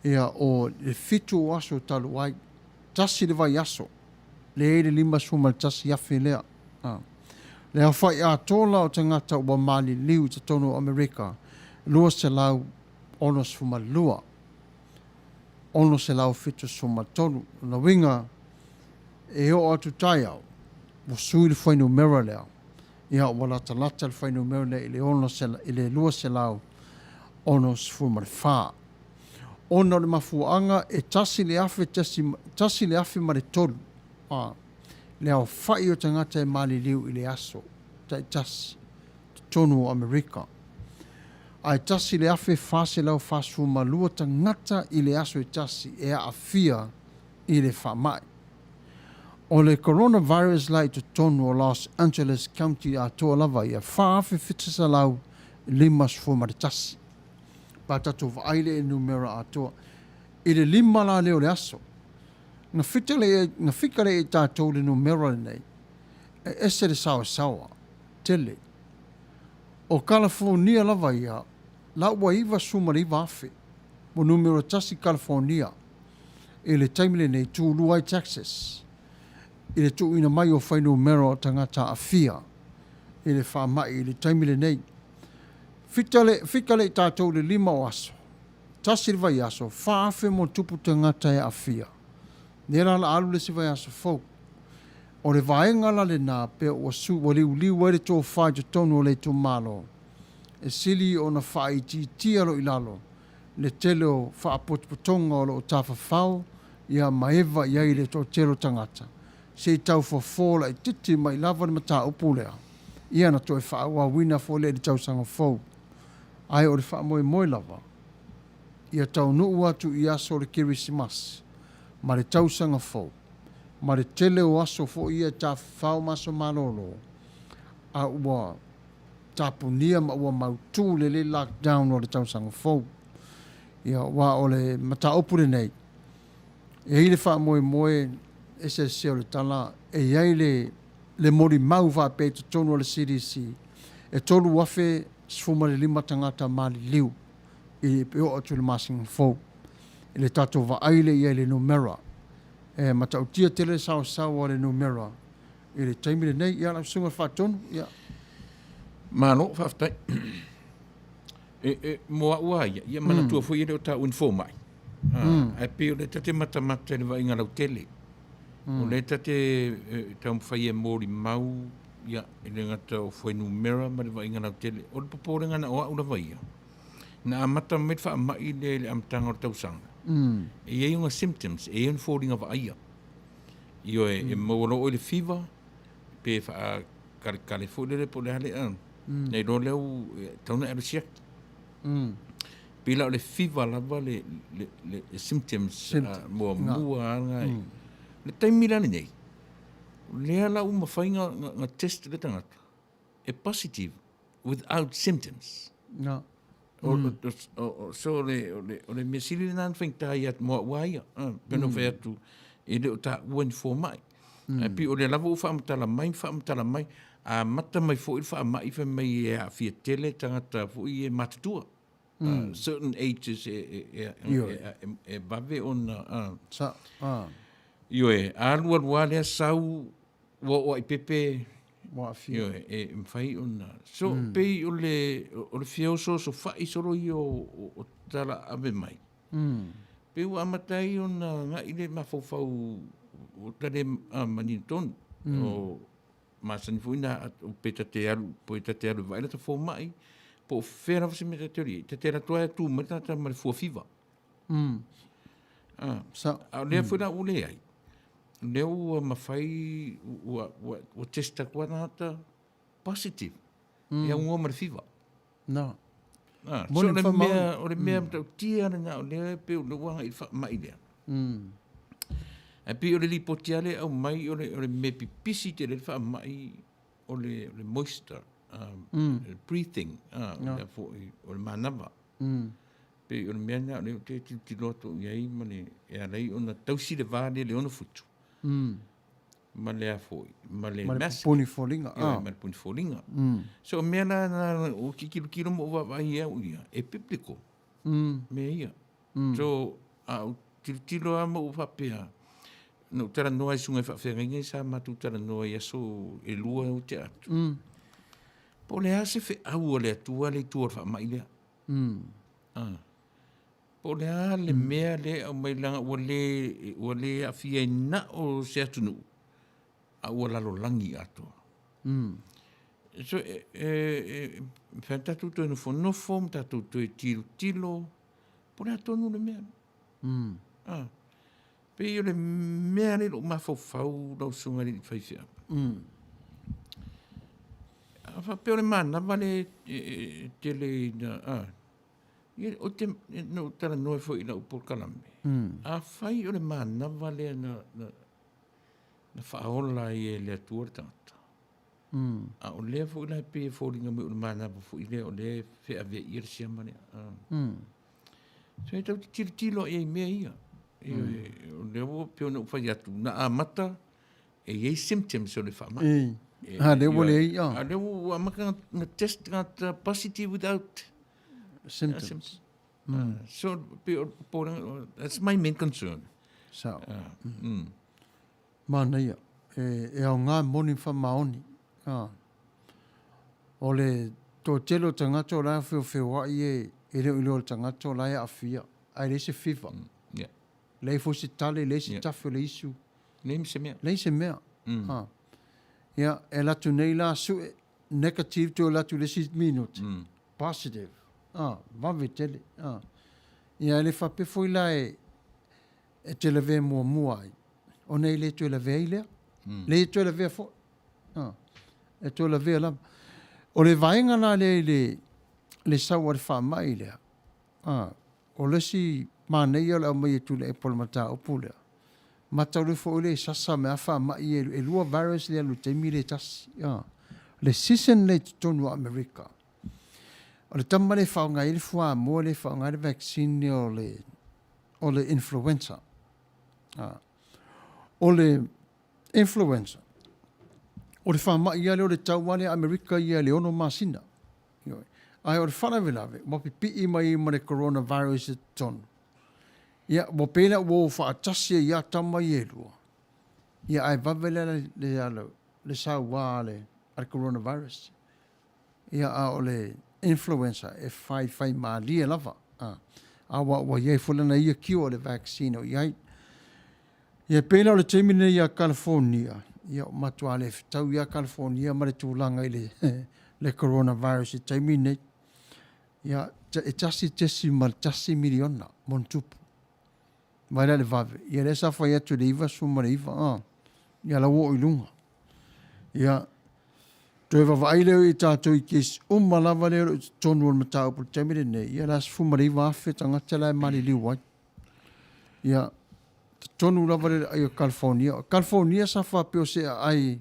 Ia o le 7 o aso talu ai, tasi le vaiaso, lea e i ai le 51,000 lea. Le aofai atoa la o tagata ua maliliu i totonu o Amerika, 262. 673. Lona uiga, e oo atu taeao, ua sui le fuainumera lea, ia ua latalata le fuainumera lea i le i le 264. Ona o le mafuaaga e tasi le afe tasi, tasi le afe ma le tolu, a, le aofai o tagata e maliliu i le aso taitasi totonu o Amerika. Ae 1,442 tagata i le aso e tasi e aafia i le faamai. O le coronavirus la i totonu o Los Angeles County atoa lava ia 4,751. Pe a tatou vaai lea i le numera atoa. I le 5 la lea o le aso, na fika lea ia i tatou le numera lenei, e ese le saoasaoa tele. O Kalafonia lava ia, la ua 99,000, ua numera tasi Kalafonia i le taimi lenei, tulua ai Texas i le tuuina mai o fuainumera o tagata aafia i le faamai i le taimi lenei. Fika le, fika le i tatou i le 5 o aso, tasi le vaiaso, 4,000 ma tupu tagata e aafia. Nei la o le a alu le isi vaiaso fou. O le vaega la lenā pea ua su, ua liuliu ai le tofa i totonu o le itumalo, e sili ona faaitiitia loa i lalo le tele o faapotopotoga o lo o tafafao ia ma eva i ai le toatele o tagata, se i tau fofo laitiiti mai lava le mataupu lea, ia na toe faaauauina foi lea i le tausaga fou. Ae o le faamoemoe lava, ia taunuu atu i aso o le Kerisimasi ma le tausaga fou, ma le tele o aso foi ia e tafafao ma aso malolo, a ua tapunia ma ua mautū lelei lockdown o le tausaga fou. Ia, aua o le mataupu lenei, e i ai le faamoemoe, ese le sese o le tala, e i ai le, le molimau faapea i totonu o le CDC, e 3,015 tagata maliliu i e oo atu i le masina fou. I le tatou vaai lea i ai i le numera, e matautia tele le saosaoa o le numera i le taimi lenei. Ia, lau Susuga i le Faatonu, ia. Malo, faafetai. E, e, mo au lava ia, ia manatua foi e le o taua ni fomai. Mm. Ae pei o lea ta te matamata i le vaaiga lautele. Mm. O lea ta te e, taumafai e molimau, ia, e le gata o fuainumera ma le vaaiga lautele. O le popolega na o au lava ia, na amata mai le faamai lea i le amataga o le tausaga. Mm. E i ai ona symptoms, e i ai ona foliga vaaia. Ioe, e maua loa oe i le fever, pe faakalikali foi lele po o le a le a. Na iloa lea ua tatau ona e alu e siaki. Pei la o le fever lava le, le, le, le symptoms muamua lava na. Le taimi la lenei, lea la ua mafai na, na, na test le tagata e positive without symptoms. Na. So o le, o le, o le mea sili lena na faigata ia mo au a ia. Pei ona fai atu, e le o taua ni fomai. Ae pei o lea lava ua faamatala mai ma faamatala mai, amata mai foi le faamai fai mai e aafia tele tagata foi e matutua. Certain ages e, e, e, e, e, e vave ona... Sa, Ioe, alu alu lava lea sau ua oo ai pepe ua aafia. Ioe, e mafai ona... So, mm. pei o le, o le fia osoosofai solo ia o, o, o tala ave mai. Mm. Pei ua amata ai ona agai le mafaufau o tale a manino tonu. Mm. O masani foi na pe ta te alu, pe ta te alu vaai la ta fomai, po o fea lava se mea ta te alu i ai. Ta te alu atu ai tu mai tagata ma le fuafiva. Mm. Ah, Sa, a o lea foi la ua leai. Lea ua mafai, ua, ua, ua test atu lava tagata positive. Mm. E augoa ma le fiva. Na. Ah, Moni so o le whamaoni. mea, o le mea mm. matautia lena, o lea pei o lea ua agai i le faamai lea. Mm. Ae pei o le lipoti lava lea e aumai, o le, o le mea pipisi tele le faamai, o le, o le moisture, mm. le breathing, ah, no. lea foi, o le manava. Mm. Pei o le mea lena o lea ou te tilotilo atu i ai ma le, e ala ai ona tausi le va lea i le 6 futu. Mm. Ma le a foi, ma le Ma le mask. pupuni foliga. Ioe, Ah. ma le pupuni foliga. So o mea la na o tilotilo ma ou vaavaai ai au ia, e biblical Mm. mea ia. So a ou tilotilo lava ma ou faapea, na ou talanoa i susuga i faafeagaiga sa matou talanoa i aso e lua ou te atu. Mm. Po o le a se feau a le Atua le i tua o le faamai lea. Mm. Ah. Po o le a le mea lea e aumai leaga ua le, ua le aafia ai na o se atunuu, a ua lalolagi atoa. Mm. So, e, e, e, mafai ona tatou toe nofonofo ma tatou toe tilotilo, po o le a tonu le mea. Mm. Ah. Pei o le mea lea i lou mafaufau lau susuga i le alii faifeau. Mm. A faapea o le manava lea e, e, e tele ina, ah, ia, ou te, na ou talanoa foi i lau polokalame. Mm. Afai o le manava lea na, na, na faaola ai e le Atua le tagata. Mm. A o lea foi la e pei e foliga mai o le manava foi lea o lea e feaveaia le siama lea. Ah. Mm. So e tatou te tilotilo i ai i mea ia. Mm. O lea ua pei ona ou fai atu, na amata e i ai symptoms o le faamai. E. A lea ua leai, ah. A lea ua amata na test tagata positive without Symptoms. Mm. So, pei o popolega, that's my main concern. Sao. Mm. Manaia. E, e aoga moni ma faamaoni. Ah. O le toatele o tagata o la e feofeoai e, e le o iloa e le tagata o la e aafia, ae leai se fever. Yeah. Leai foi se tale, leai se tafe o le isu. Leai ma se mea. Leai se mea. Ha. Ia, e alu atu nei la sue, negative toe alu atu i le isi minute. Positive. Ha, vave tele. Ha. Ia, e le faapea foi la e, e te lavea muamua ai, ona e le toe lavea ai lea. Leai e toe lavea foi. Ha. E toe lavea lava. O le vaega la lea i le, le sau a le faamai lea, ha, O le isi manaia o le aumai e Tuilaepa o le mataupu lea, matau foi lea i sasa mea faamai e lua virus lea alu i le taimi lea e tasi. Le season lea i totonu o Amerika, o le tama lea e faaaoga ai le fuamoa lea e faaaoga ai le vaccine lea o le, o le influenza. O le influenza, o le faamai lava lea o le tau lava lea a Amerika ia i le 6 masina. Ioe. Ae o le faalavelave, ua pipii mai ai ma le coronavirus i totonu. Ia, ua pei la ua o faatasi ai lava tama ia e lua. Ia, ae vave la le, le, le, le sauā a le, a le coronavirus. Ia, a o le influenza e faifai malie lava. A, a ua, ua i ai foi lana ia cure o le vaccine o i ai. Ia, e pei la o le taimi lenei ia California, ia ua matua le fetau ia California ma le tulaga i le, le coronavirus i le taimi lenei. Ia, e 1.1 miliona ma ona tupu. Vaai la i le vave. Ia lea sa fai atu i le 99, a, ia la ua oo i luga. Ia, toe vaavaai lea i tatou i case uma lava lea o lo o i totonu o le mataupu i le taimi lenei, ia la 19,000 tagata la e maliliu ai. Ia, totonu lava le aai o California. O California sa faapea o se aai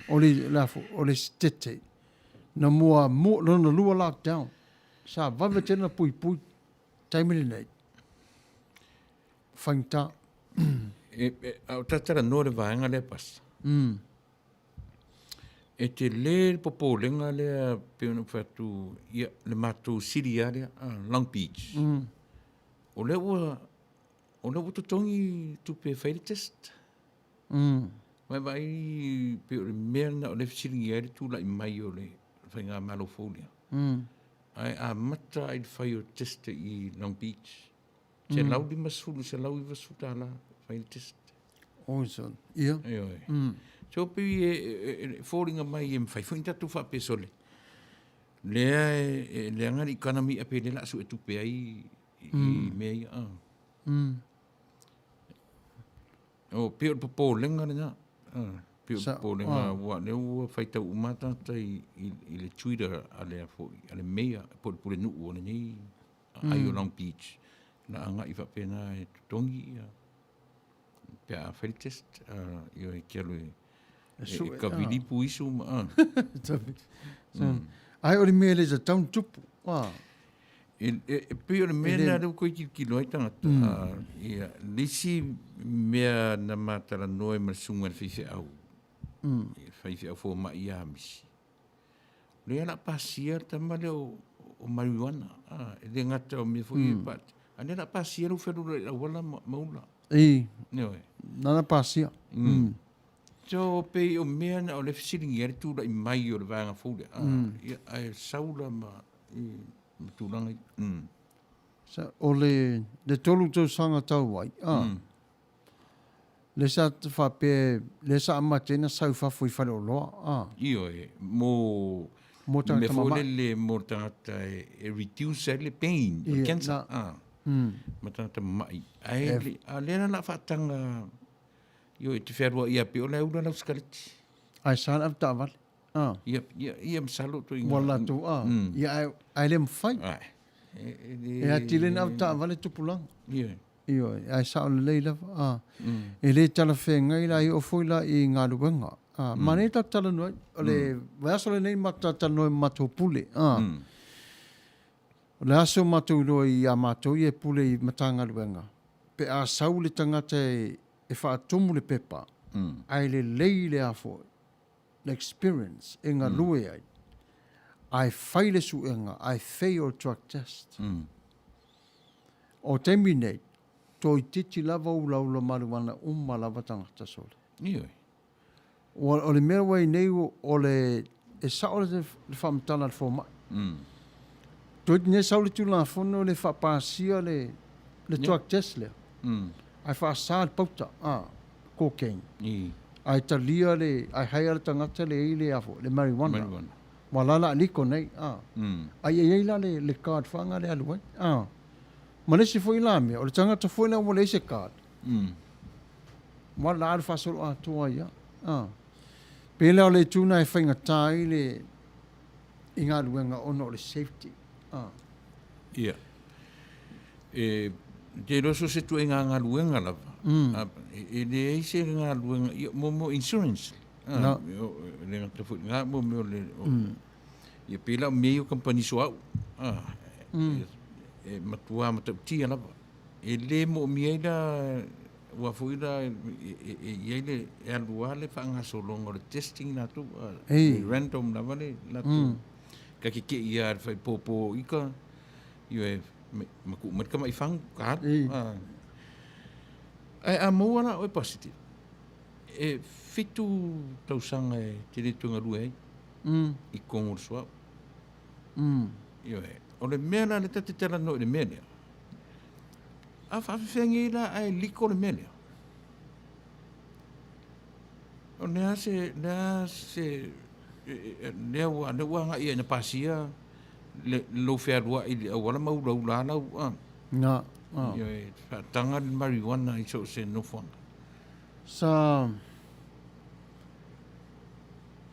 o le, la fo, o le sitete na mua, mua, lona lua lockdown. Sa vave tele na puipui taimi lenei. Faigata. E, e, a o talanoa le vaega lea pasa. E tele le popolega lea pei ona ou fai atu, ia, le matou city lava lea, Long Beach. O lea ua, o lea ua totogi tupe e fai ai le test. Vaavaai pei o le mea lena o lea e fesiligia ai le tulai mai o le faigamalo fou lea. Ae amata lava i le fai o test i Long Beach. $150 i le $190 fai le test. Oi son. Ia. Ioe. So pei e foliga mai e mafai foi ona tatou faapea sole. Lea e leaga le economy a pe lea o le a suetupe ai i mea ia. O pei o le popolega lena. Pei o le popolega aua o lea ua faitau uma lava tagata i le Twitter a le foi a le Mayor po o le Pulenuu o lenei aai o Long Beach na agai faapena e totogi ia pe a fai le test ioe e te alu e e kavilipu isu ma a. Ai o le mea le tatau ona tupu. A. E pei o le mea lena lea ua toe tilotilo ai tagata. Ia, le isi mea na ma talanoa ai ma le susuga i le faifeau, le faifeau fomai ia Misi, o lea o le a pasia le tama lea o marijuana. E le gata o mea foi ia e a o lea o le a pasia lou fealualuai i le auala ma ula. I, nana pasia. So, pei o mea na o lea e fesiligia ai le tulai mai o le vaega fou lea, ia, ae sau la ma, ma tulaga ia. Sa, o le, le tolu tausaga tau ai, a, le sa faapea, le sa amata ai ona sau i fafo i faleoloa, a. Ioe, mo, Mo tagata mea foi mamae. lele mo le tagata e reduce ai le pain, o le Ia, cancer, na. a, ma tagata mamai. Ae, a o lea la o le a faataga Ioe, e te fealuai ia pei o le a ula lau sikaleti. Ae sa le avetaavale. Ah. Ia, ia, ia masalo to inga. Ua latou, ah. Ia, ae, ae le mafai. Ae. E, e le... E atili ai na avetaavale tupulaga. Ioe. Ioe, ae sao lelei lava. Ah. E le talafeagai la, e oo foi la i galuega. Ah, manaia tatou talanoa ai. O le vaiaso lenei matou talatalanoa ai ma matou pule. Ah. O le aso matou iloa ia matou ia e pule i Matagaluega, pe a sau le tagata e e faatumu le pepa, ae lelei le a foi, le experience e galue ai, ae fai le suega, ae fail le drug test. O taimi nei, toeitiiti lava ulaula mariuana uma lava tagata sole. Ioe. O le mea ua i nei, o le, e sao le faamatala a le fomai. Toeitiiti nei sau le Tulafono le faapasia le drug test lea. Ae faasa le pauta, a, cocaine. I. Ae talia le, ae haea le tagata le i le a foi, le marijuana. Marijuana. Ua la la liko nei, a. Ai e i ai la le, le card whaanga le alu ai, a. Ma le isi foi la mea, o le tagata foi lea ua leai se card. Ua la alu faasolo atoa ai a. Pe lea o le itu lena e faigata ai le i galuega ona o le safety. Ia. E te iloa so o se ituaiga galuega lava, e leai se galuega, ia mo mea o insurance. No. E le gata foi i lena, mo mea o le, ia pei la o mea ia o kamupani suauu, e matua matautia lava. E le moomia ai la ua foi la e i ai le e alu lava le faagasologa o le testing latou, Ei. random lava le latou. Ka keke'i lava i le faipopo ika, ioe, ma tuu mai le tamai fagu, ka alu. Ei. Ae a maua la oe positive, e 7 tausaga e te le toe galue ai i totonu o le suauu. Ioe, o le mea la lea ta te talanoa i le mea lea, a faafefea nei la ae liko le mea lea? O le a se, le a se, lea ua, lea ua agai ina pasia le, lou fealuai i le auala ma ulaula lau, a. Na, a. Ioe, faataga le marijuana i so o se nofoaga. Sa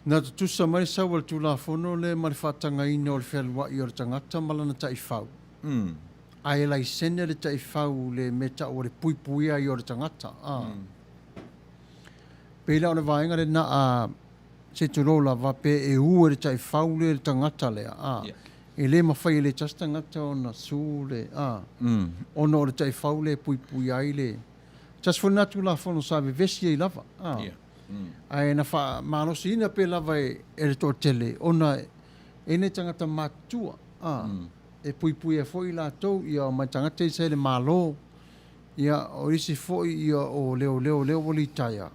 na tutusa mai le sau a le Tulafono lea ma le faatagaina o le fealuai o le tagata ma lana taifau. Ae laisene le taifau le mea tau o le puipuia ai o le tagata. A. Pei la o le vaega lena a se tulou lava pe e u e le taifau le le tagata lea. A. E le mafai e le tasi tagata ona su le a. Ona o le taifau le puipuia ai le tasi foi lena Tulafono sa vevesi ai lava. A. Ae na faamalosiina pea lava e le toatele ona e nei tagata matutua, a, e puipuia foi latou, ia mai tagata ia sa i le Malo, ia o isi foi ia o leoleo lea ua litaea.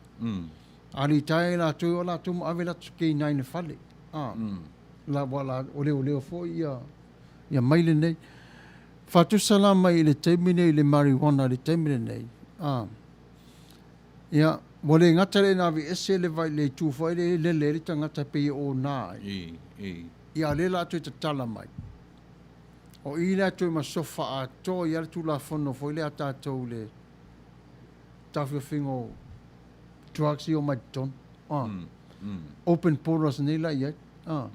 A litaea i latou, o latou ma ave latou K9 i le fale, a, la, ua la, o leoleo foi ia, ia mai lenei. Faatusa la mai i le taimi nei i le marijuana i le taimi lenei, a, Ia, ua le gata le na aveese le vai le itu foi lea e lele ai le tagata e pei e ona ai. I, i. Ia, a o lea la toe tatala mai. O i lea toe masofa atoa i ai le Tulafono foi lea a tatou le taofiofiga o drugs ia omai totonu. Ah. Open borders nei la i ai. Ah.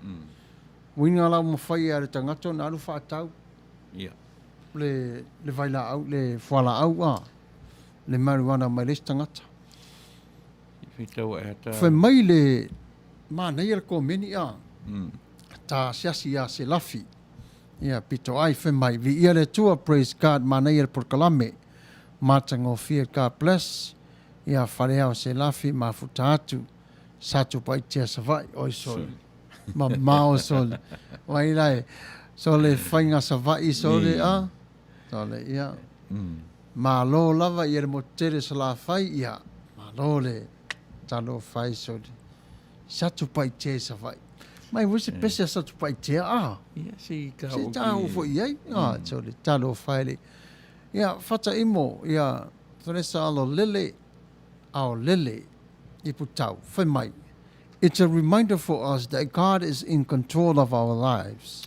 Uiga la ua mafai e le tagata ona alu faatau. Ia. Le, le vailaau, le fualaau, ah. Le marijuana mai le isi tagata. Whitau e ata. Fai mai le manaia le komeni a. Ta asiasi ia Selafi. Ia pito ai fai mai viia le Atua praise God manaia le polokalame. Matagofie God bless ia Faleao Selafi mafuta atu Satupaitea Savaii oi sole. Mamao sole. Vai lai sole faiga Savaii sole a. Sole ia. Malo lava ia le motu tele Salafai ia malo le talofa ai sole Satupaitea i Savaii. Mai foi se pese a Satupaitea a. Ia se i ta Se i ta o foi i ai. A sole talofa ai le. Ia Fata Imo ia Vanessa alo lele ao lele i Putau fai mai It's a reminder for us that God is in control of our lives.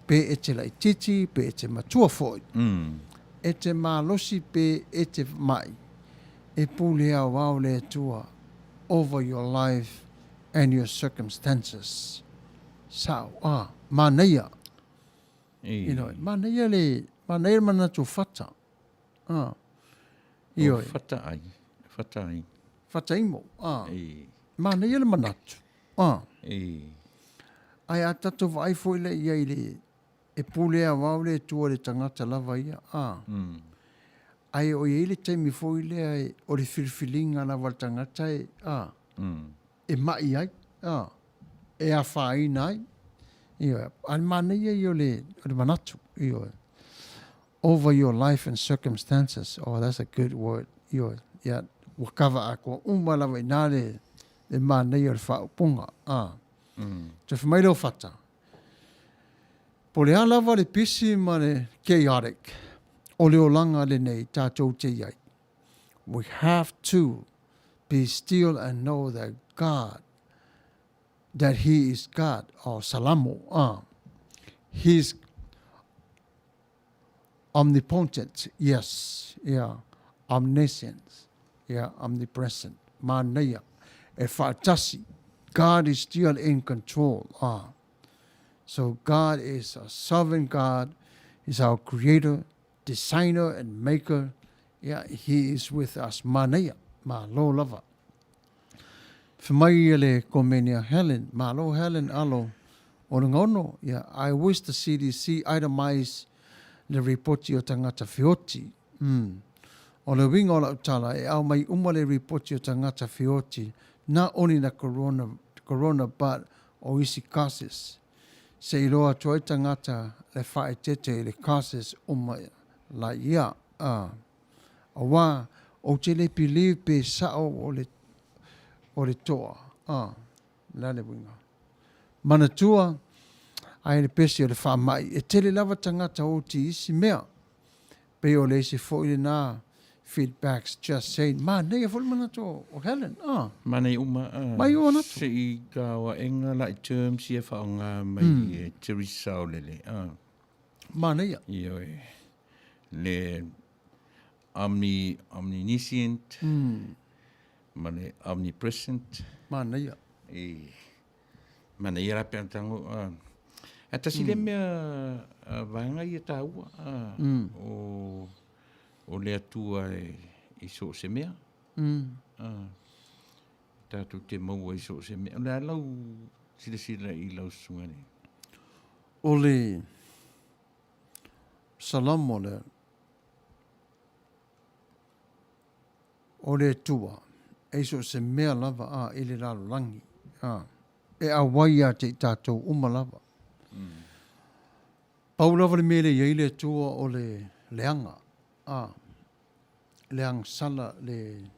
Pe e te laitiiti, pe e te matua foi. E te malosi pe e te mai. E pule aoao le Atua over your life and your circumstances. Sao, ah, manaia. I. You know, manaia le, manaia le manatu o Fata. Ah. Ioe. O Fata ai, Fata ai. Fata imo, ah. I. Manaia le manatu. Ah. I. Ae a tatou vaai foi lea i ai i le, e pule aoao le Atua i le tagata lava ia, a. Ae o i ai le taimi foi lea e, o le filifiliga lava a le tagata e, a, e mai ai, a, e afaina ai. Ioe, a le manaia ia o le, o le manatu, ioe. Over your life and circumstances, oh that's a good word, ioe, ia, ua kava atoa uma lava i ina le, le manaia o le faaupuga, a. Toe fai mai lea o Fata, Po le a lava le pisi ma le chaotic o le olaga lenei tatou te i ai. We have to be still and know that God, that He is God, or Salamo. He's omnipotent, yes, yeah, omniscient, yeah, omnipresent. Manaia, e whaatasi. God is still in control. So God is a sovereign God. He's our creator, designer and maker. Yeah, He is with us. Manaia, ma lo lava. Whai mai le komenia Helen, malo Helen alo o le ngono. Yeah, I wish the CDC itemize le ripoti o tangata feoti. O le winga o lau tala e au mai uma le ripoti o tangata feoti, not only the corona but o isi cases. Se iloa atu ai tangata le whaetete i le cases uma la ia. Awa, o te le believe pe sao o le toa. La le winga. Manatua, ai le pesi o le whaamai. E tele lava tangata o ti isi mea. Pe o le isi fo i le nā feedbacks just saying, ma nei e fo le manatua o Helen. Ma nei uma. Mai o natu. Se i kawa enga lai terms ia whaonga mai e Teresa o lele. Ma nei ia. Io e. Le omniscient. Ma le omnipresent. Ma nei ia. E. Ma nei ia rape antango. A tasi le mea vaenga ia tāua. O le atua e so se mea. Tātou te maua i so se mea. O le alau sila sila i lau sunga nei. O le Salamo le o le atua e so se mea lava a i le lalolangi. E a wai a te i tātou uma lava. Pau lava le mele i le atua o le leanga. Leang sala le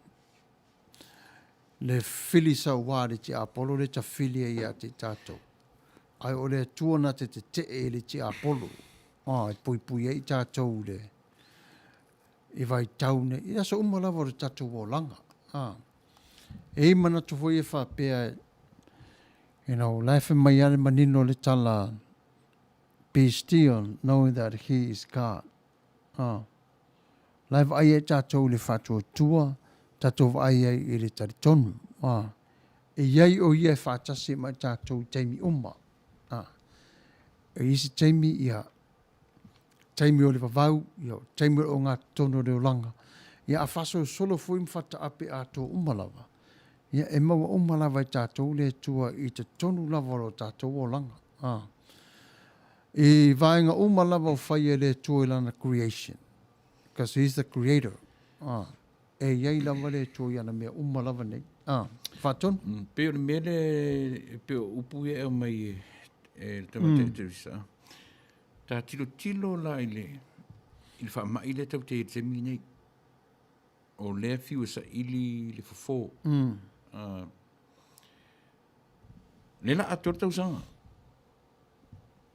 fili sa wā le te Apollo le ta fili e ia te tātou. Ai o le atua na te te te e le te Apollo. E pui pui e i tātou le i vai taune. I aso uma lava o le tātou o langa. E i mana tu foi e whapea, you know, life e mai ale manino le tala, be still, knowing that He is God. Life ai e tātou le whātua tua, tātou ai ai i le tari tonu. E iai o ia e whātasi mai tātou teimi uma. E isi teimi ia, teimi o le vavau, ia, teimi o ngā tono le olanga. Ia a whaso solo fui mwhata ape a tō uma lava. Ia e maua uma lava i tātou le tua i te tonu lava o tātou olanga. I vaenga uma lava o whai e le tua i lana creation. Because he's the creator. E iai lava le tua i ana mea uma lava nei. Whātonu? Pe o le mele, pe o upu e au mai e le tamate mm. Teresa. Tā tilo tilo la i le whaamai le tau te te mi nei. O lea fiu e sa ili le fofo. Le la atoa tausanga.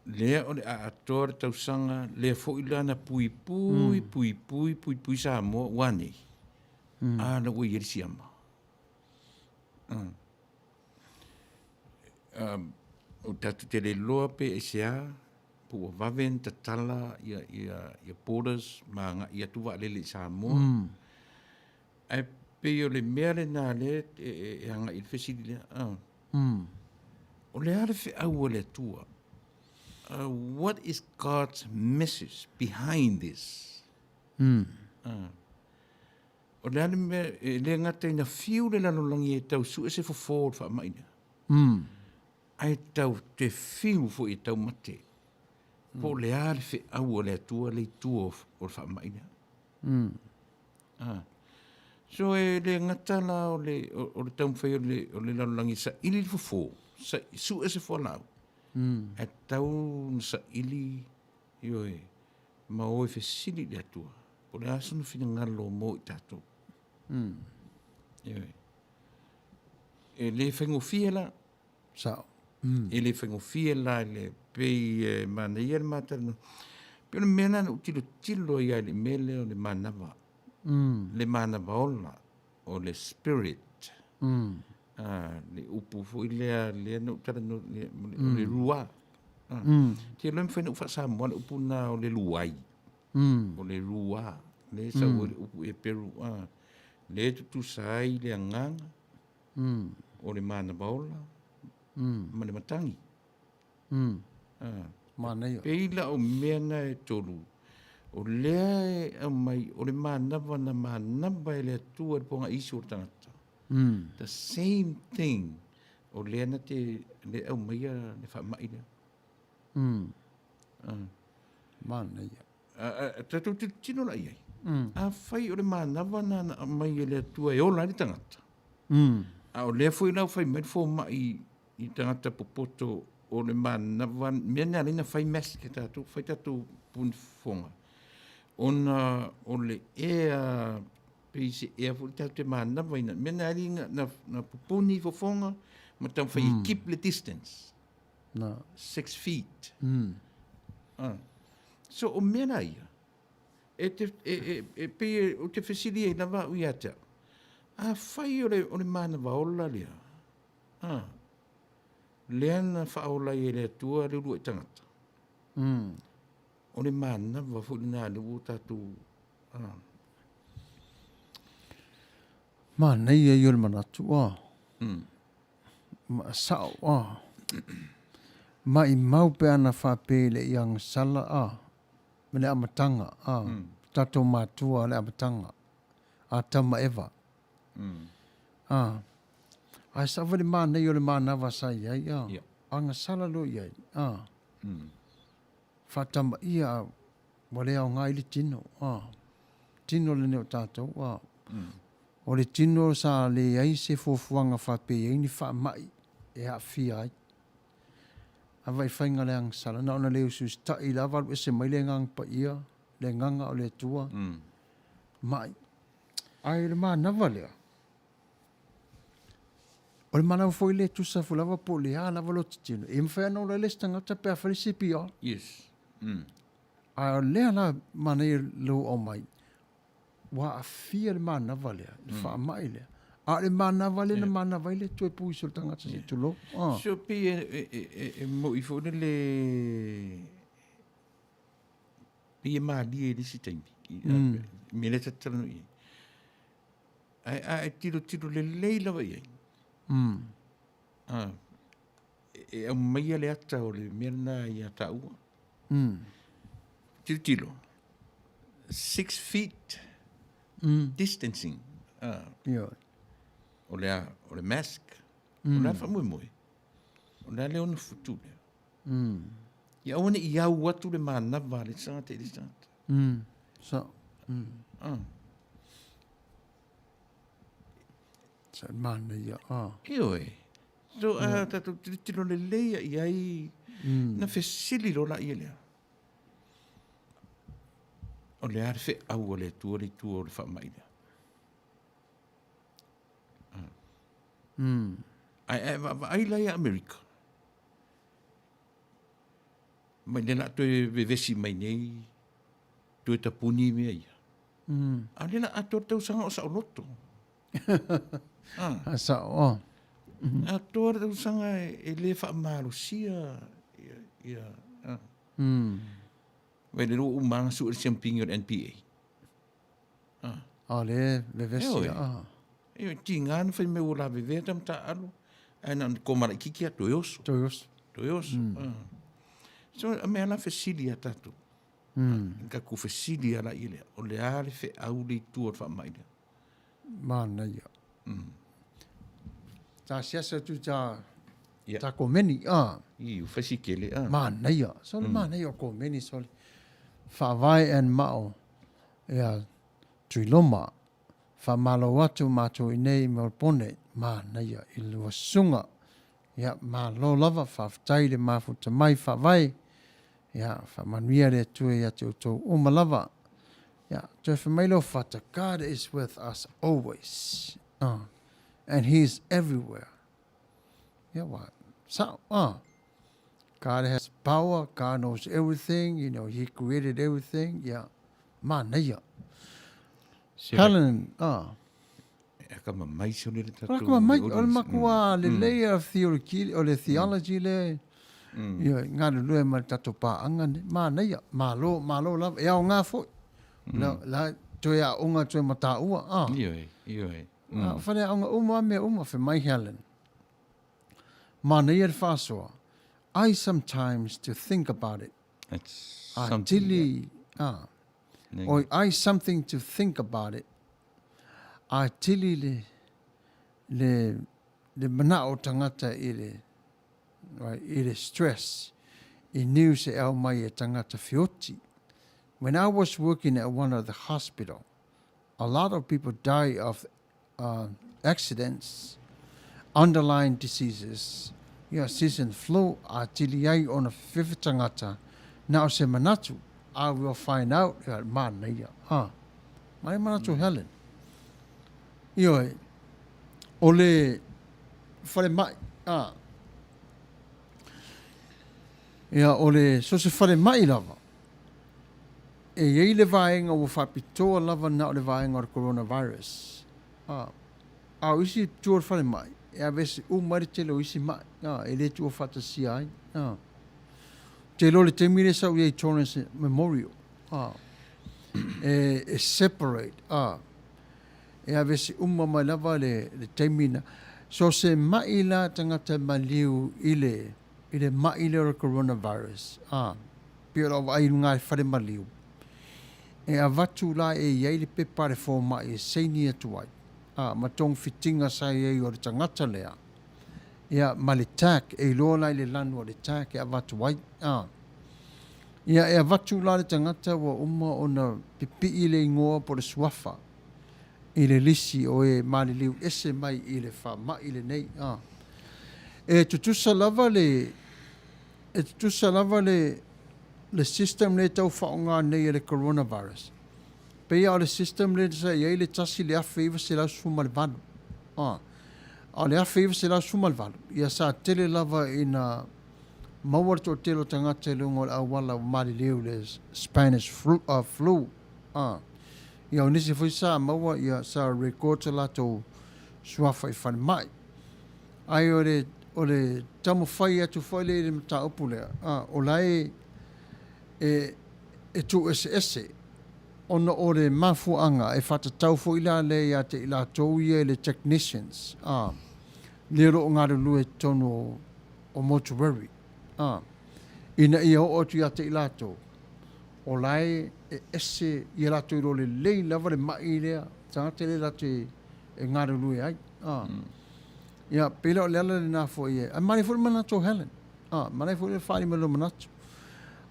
Lea o le atoa tausanga, lea fo i lana pui pui, pui pui, pui pui sa moa wane. A na ua i siama. O tatu te le loa pe e sea, po ua vaven tatala ia borders, ma nga ia tuwa lele i Samoa. Ai pe o le mea le nā le e hanga i le fesili lea. O le ara fe au o le atua. What is God's message behind this? O le ara mea, e le ngata ina fiu le lalolangi e tau su e se fofo o le whaamaina. Ai tau te fiu fo i tau mate. Po le ara fe au o le atua le tua o le whaamaina. So e le ngata la o le taumawhai o le lalolangi sa ili le fofo, sa su e se folau. E tau na sa ili i oe, ma oe fesili le atua. O le asana whina ngalo mō i tātou. I oe. E le whaingofia la. Sao. E le whaingofia la le pei e mana ia le mātana. Pe o le mea nana u tilo tilo ia le mele o le manawa. Le manava ola, o le spirit. Le upu foi lea, lea na ou talanoa, o le ruā. Te iloa e mafai ona ou faa-Samoa le upu lena o le luai. O le ruā. Lea e sau ai le upu Eperu, lea e tutusa ai le agaga, o le manava ola, ma le matagi. Manaia. Pei la o mea na e tolu, o lea e aumai o le manava na manava e le Atua i le pogaisu o le tagata. The same thing o lea na te le aumaia le faamai lea. Manaia. Tatou tilotilo la i ai. Afai o le manava na na aumai e le Atua e ola ai le tagata, a o lea foi la ua fai mai le fomai i tagata popoto o le manava, mea na ala ai ona fai mask e tatou, fai tatou punifofoga, ona o le ea, pei se ea foi tatou te manavaina, mea na ala ai na pupuni fofoga ma taumafai e keep le distance. 6 feet. So o mea la ia, e te, e, e, e pei e, ou te fesili ai lava au ia te au, afai o le, o le manava ola lea, a, lea na faaola ai e le Atua le uluai tagata, o le manava foi lena lea ua tatou, a. Manaia ia o le manatu, a. Ma sao, a. Maimau pe ana faapea i le i agasala, a, me le amataga, a, tatou matua le amataga, Atama ma Eva. A, ae sao foi le manaia o le manava sa i ai, a, agasala loa i ai, a, faatamaia a ua le aoga ai le tino, a, tino lenei o tatou, a, o le tino sa leai se fuafuaga faapea e i ai ni faamai e aafia ai. A vai faiga le agasala, na ona le usiusitai lava alu ese mai le Agaga Paia, le Agaga o le Atua, mai. Ae o le manava lea, o le manava foi lea e tusa foi lava po o le a lava lota tino, e mafai lava ona ola ai le isi tagata pe a fai le CPR. Yes. A o lea la manaia lou aumai, ua aafia le manava lea, le faamai lea. A o le manava lea na manava ai le toe puisi o le tagata se i tulou. So pei e moi foi lele pei e malie i le isi taimi. Mea lea ta te talanoa i ai. Ae a e tilotilo lelei lava i ai, e aumaia le ata o le mea lena ia taua. Tilotilo, 6 feet distancing. O le a, o le mask. O le a faamoemoe. O le a le ono futu lea. Ia aua ne i au atu le manava a le isi tagata i le isi tagata. So, Sa manaia, a. Ioe. So, a tatou tilotilo lelei i ai, na fesili loa laia lea. O le a le feau a le Atua le i tua o le faamai lea. Ae a e vaavaai la ia Amerika, mai lea o le a toe vevesi mai nei, toe tapuni mea ia. A o lea o le a atoa le tausaga o saoloto. A sao, a. Atoa le tausaga e le faamalosia ia, ia. Vai le ua uma lava ona sue le siamupini o le NPA. A o lea e vevesi. A. E tiga na fai mai ua lavevea tama taaalo, ae na ona koma laitiiti lava toe oso. Toe oso. Toe oso. So, a mea la fesili ia tatou. Tatou fesili lava laia lea, o le a le feau le itu o le faamai lea? Manaia. Ta asiasi atu ta ta komeni, a. I, ua fai si tele, a. Manaia. So le manaia o komeni, so le faavae and mao ia Tuiloma. Faamalo atu matou inei i Melbourne, manaia i lua susuga. Ia, malo lava, faafetai i le mafuta mai faavae. Ia, faamanuia le Atua ia te outou uma lava. Ia, toe fai mai leo fata, God is with us always. And he is everywhere. Ia, ua sao. God has power, God knows everything, you know, he created everything. Ia, manaia. Helen, ah. E akamamai sole le tatou. Akamamai, o le matua lelei o theology, o le theology le, ia, galulue ma le tatou paaga nei. Manaia, malo, malo lava. E aoga foi. La, la, toe aoga, toe mataua, ah. Ioe, ioe. Ah, fale aoga uma, mea uma, fai mai Helen. Manaia le faasoa. I sometimes to think about it. That's A something. tili, ah. Yeah. Oi, I something to think about it. A tili le, le, le mana'o tagata i le, right, i le stress, i news e aumai e tagata feoti. When I was working at one of the hospital, a lot of people die of uh, accidents, underlying diseases, ia, season flu, a tili ai ona fefe tagata, na o se manatu, I will find out, ia, manaia, ah. Mai manatu Helen. Ioe, o le falemai, ah. Ia, o le, so se falemai lava, e i ai le vaega ua faapitoa lava na o le vaega o le coronavirus. Ah, a o isi tua o le falemai, e aveese uma ai le tele o isi mai, ah, e le tuua faatasia ai. Ah. Ou te iloa i le taimi lea sa ou i ai i Torrens Memorial, ah, e, e separate, ah, e aveese uma mai lava le, le taimi na. So se mai la tagata e maliu i le, i le mai lea o le coronavirus, ah, pei o lau vaai i luga i le fale maliu, e avatu la e i ai le pepa a le fomai e saini atu ai, ā, ma togafitiga sa i ai o le tagata lea, ia, ma le tag, e iloa la i le lanu o le tag e avatu ai, ā. Ia, e avatu la le tagata ua uma ona pipii le igoa po o le suafa i le lisi o e maliliu ese mai i le faamai lenei, ā. E tutusa lava le E tutusa lava le le system lea e tau faaaoga nei e le coronavirus. Pei lava o le system lea sa i ai le 1918. A o le 1918, ia sa tele lava ina maua le toatele o tagata i luga o le auala ua maliliu i le Spanish flu, flu. A ia o nisi foi sa maua ia sa record sa latou suafa i falemai. Ae o le, o le taumafai atu foi lea i le mataupu lea, a, o la e, e, e tuueseese ona o le mafuaaga e faatatau foi la lea ia te i latou ia i le technicians, a, lea o lo o galulue i totonu o, o mortuary, a, ina ia oo atu ia te i latou, o la e, e ese ia latou iloa lelei lava le mai lea, tagata lea latou te e galulue ai. A. Ia, pei la o le ala lena foi e, ae manaia foi le manatu o Helen. A, manaia foi le faaali mai o lou manatu.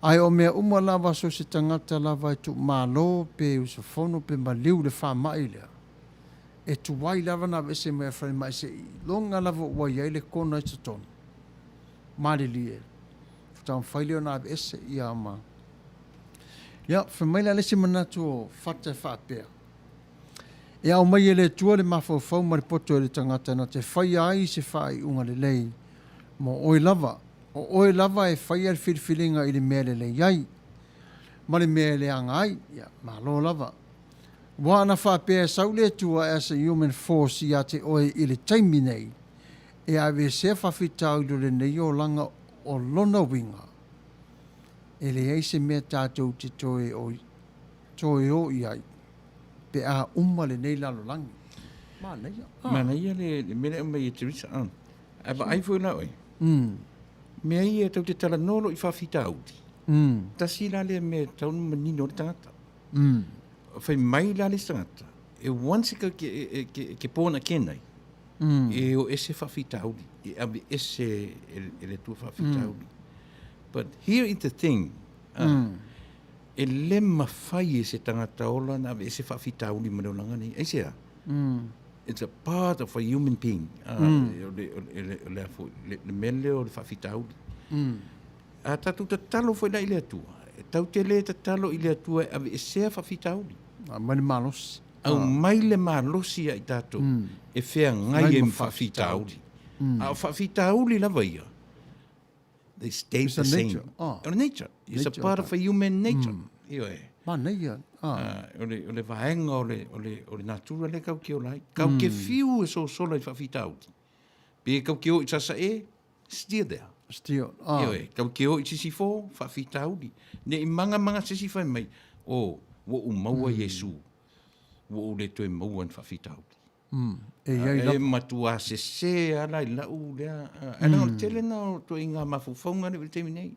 Ae o mea uma lava so se tagata lava e tuumalo pe usufono pe maliu i le faamai lea, e tuai lava ona aveese mai a falemai se'i loga lava ua i ai le kona i totonu. Malilie, faatoa mafai lea ona aveese ia ma. Ia, fai mai la le isi manatu o Fata e faapea, E aumai e le Atua le mafaufau ma le poto e le tagata na te faia ai se faaiuga lelei mo oe lava. O oe lava e faia le filifiliga i le mea e lelei ai ma le mea e leaga ai. Ia, malo lava. Ua ana faapea e sau le Atua as a human force ia te oe i le taimi nei, e aveesea faafitauli o lenei olaga o lona uiga, e leai se mea tatou te toe toe o i ai pe a uma lenei lalolagi. Manaia. Ah. Manaia le, le mea lea aumai e Teresa. Ah. Ae vaai foi la oe. Mea ia tau te talanoa loa i faafitauli. Tasi la lea mea e tatau ona manino le tagata. Fai mai la le isi tagata, e once ke, ke, e, ke, ke born again ai, e o ese faafitauli, e ave ese e, e le Atua faafitauli. But here is the thing, ah, E le mafai e se tagata ola ona aveese faafitauli ma le olaga nei. Aisea? It's a part of a human being. O le, o le, o le, a foi, le, le mea lea o le faafitauli. A tatou tatalo foi la i le Atua, e tau te le tatalo i le Atua e aveesea faafitauli. Aumai le malosi. Aumai le malosi ia i tatou e feagai ai ma faafitauli. A o faafitauli lava ia, They stay It's the a same. nature. Oh. O le nature. It's Nature a part of a human nature. Mm. Ioe. Manaia. O le vaega o le, o le, o le natura lea kau ke ola ai. Kau ke fiu e sosola i faafitauli. Pe kau ke o i Sasae, still there. Still. Ioe, kau ke o i Sisifo, faafitauli. Ne i mangamanga se isi fai mai, oh, ua ou maua Iesu, ua ou le toe maua ni faafitauli. E i ai E matua sese ala i lau lea. Ai leaga o le tele na o ituaiga mafaufauga lea i le taimi nei.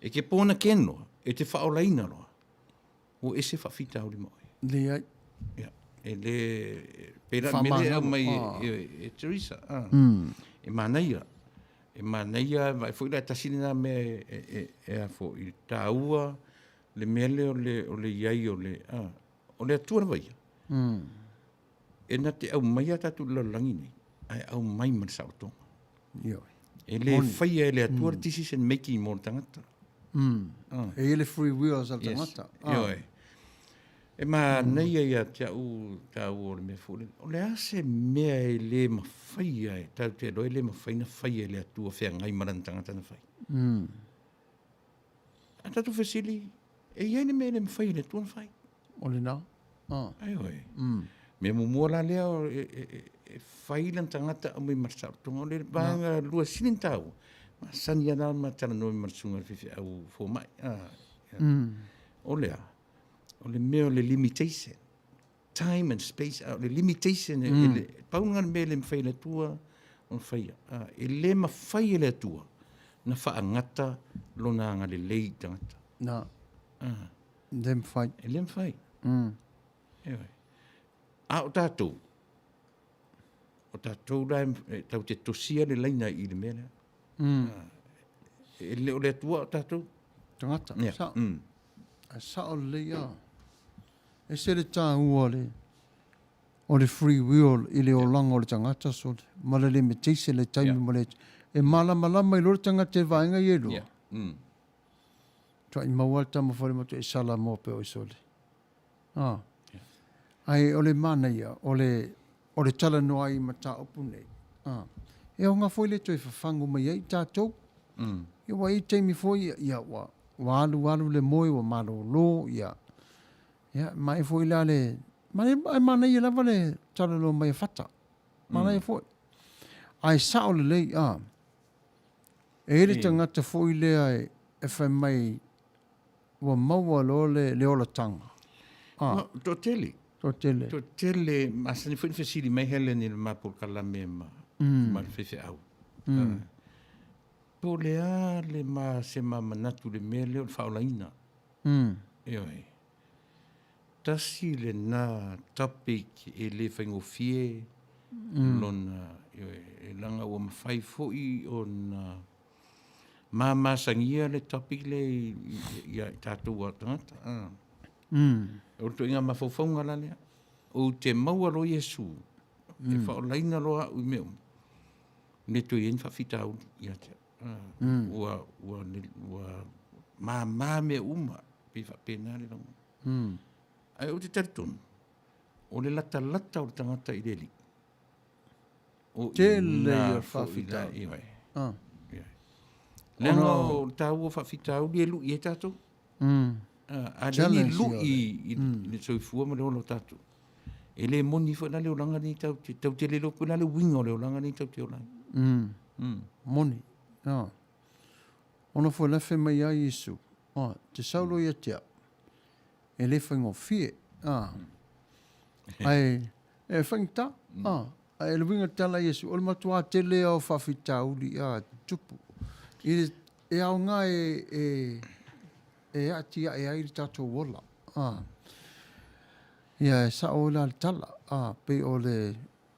E te pona keno, e te faaolaina loa, ua ese faafitauli ma oe. Leai. Ia, e le, pei la le mea lea e aumai e Teresa. E manaia. E manaia, vaai foi la tasi lena mea e a foi, taua le mea lea o le i ai o le, o le Atua lava ia. E na te aumaia tatou i le lalolagi nei, ae aumai ma le saolotoga. Ioe. E le faia e le Atua le decision making mo le tagata. E i ai le free will o le tagata. Ioe. E manaia ia te au taua o le mea foi lele. O le a se mea e le mafaia e tatou te iloa e le mafai ona faia e le Atua feagai ma lana tagata na fai. A tatou fesili, e i ai le mea e le mafai e le Atua ona fai. O lena. Ioe. Mea muamua la lea e fai lana tagata aumai ma le saolotoga. O le vaega lua sili ona taua, masani lava la ma talanoa ma le susuga i le faifeau fomai. O le a? O le mea o le limitation. Time and space, o le limitation, pau lena o le mea e le mafai e le Atua ona faia. E le mafai e le Atua ona faagata lona agalelei i tagata. Na. Le mafai. E le mafai. Ioe. A o tatou, o tatou la e tatou te tosia le laina i le mea lea. E le o le Atua o tatou. Tagata. Sao. Ae sao lelei lava. E ese le taua o le free will i le olaga o le tagata sole, ma le limitation le taimi ma le... E malamalama i loa le tagata i vaega ia e lua. Tuai maua le tama fale ma tuai sala moa pe oi sole. Ae o le manaia, o le, o le talanoa ai i mataupu nei, e aoga foi le toe fafagu mai ai tatou. Ia ua i ai taimi foi, ia ua, ua alu alu le moe ua malolo, ia, ia ma e foi la le, ae manaia lava le talanoa mai a Fata. Manaia foi. Ae sao lelei, e i ai le tagata foi lea e fai mai ua maua loa le, le olataga. Ah. No, toatele. Toatele. Toatele, masani foi na fesili mai Helen i le ma polokalame ma, ma le faifeau. Po o le a le ma se ma manatu i le mea lea o le faaolaina. Ioe. Tasi lena topic e le faigofie lona, ioe, e leaga ua mafai foi ona mamasagia le topic lea ia i tatou a tagata. O le ituaiga mafaufauga la lea. Ou te maua loa Iesu, e faaolaina loa au i mea uma, le toe i ai ni faafitauli ia te au. Ua, ua, ua mama mea uma, pei faapena le lagona. Ae ou te talitonu, o le latalata o le tagata i le Alii, o Tele ia o faafitauli. Ioe. Leaga o le taua o faafitauli e lui ai tatou. A leai ni lui i le soifua ma le ola o tatou, e le moni foi la le olaga lenei tatou te, tatou te le iloa po o le a le uiga o le olaga lenei tatou te ola ai. Moni. Ona foi la fai mai ai Iesu, te sau loa ia te au, e le faigofie. Ae e faigata. Ae o le uiga o le tala a Iesu, o le matua tele lava o faafitauli tutupu. I le, e aoga e, e atiae ai le tatou ola. Ia, e sao la le tala. Pei o le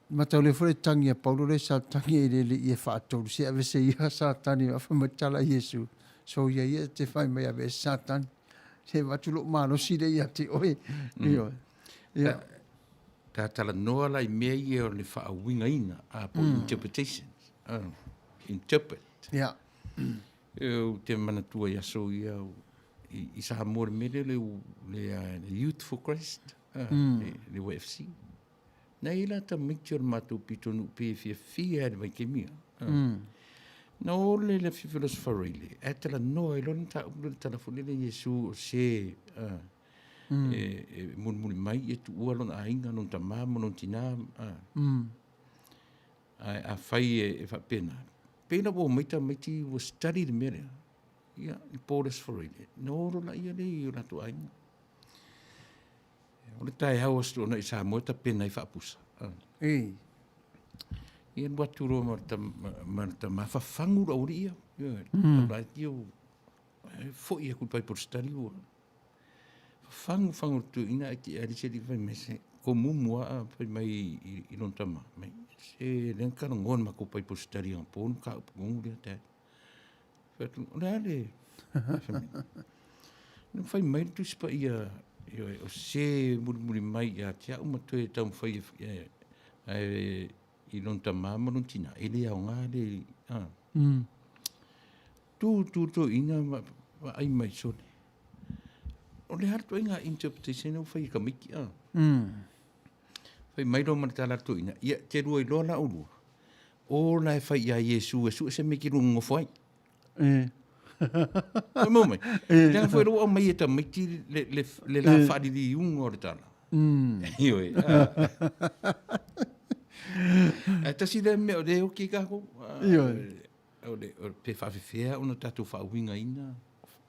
mataulia foi le tagi a Paulo lea sa tagi ai i le Alii e faatolu, se aveese ia Satani, a fai mai le tala a Iesu, soia ia e te fai mai e aveese Satani. Se avatu lou malosi lea ia te oe. Ioe. Ia. Ta talanoa la i mea ia o le faauigaina, po o interpretations. Interpret. Ia. Ou te manatua i aso ia i Samoa le mea lea le Youth for Christ, le YFC. Na i ai la tamaiti o le matou pitonuu pei e fiafia i le vaitaimi ia. Na o le le fiafia o le Aso Faraile, ae talanoa ai loa le mataupu lea, le tala foi lele Iesu o se. E, e mulimuli mai e tuua lona aiga, lona tamā ma lona tinā. A. Ae afai e, e faapena, pei la ua omai tamaiti ua study le mea lea, ia, i po o le Aso Faraile, na o loa laia lea i o latou aiga. O le taeao o Aso Toonai i Samoa e tapena ai faapusa. Ei. Ia alu atu loa ma le ma le tama, fafagu le aualii ia. Ioe, mm. Foi aku i le Bible study ua fafagu fagu le toeaina ae te ali se alii fai mai se ko mumu a fai mai i lona tama mai se lea na talanoa le matou Bible study anapo le mataupu tonu lea dad. Fai atu, o le a le fai mai. Na fai mai le Tusi Paia, ioe, o se mulimuli mai ia te au ma toe taumafai e, e, i lona tama ma lona tina, e le aoga le, a. Tu, tu toeaina ma vaai mai sole. O le a le ituaiga interpretation ua fai e tamaiti, a. Fai mai loa ma le tala a le toeaina, ia, te lua iloa la oulua, o la e fai ia Iesu e sue se mea e te lua nonofo ai. Fai mau mai. Leaga foi lea ua aumai e tamaiti le, le, le la faaliliuga o le tala. Ioe. Ae tasi lea mea o lea e oti ai tatou. Ioe. O le, o le, pe faafefea ona tatou faauigaina.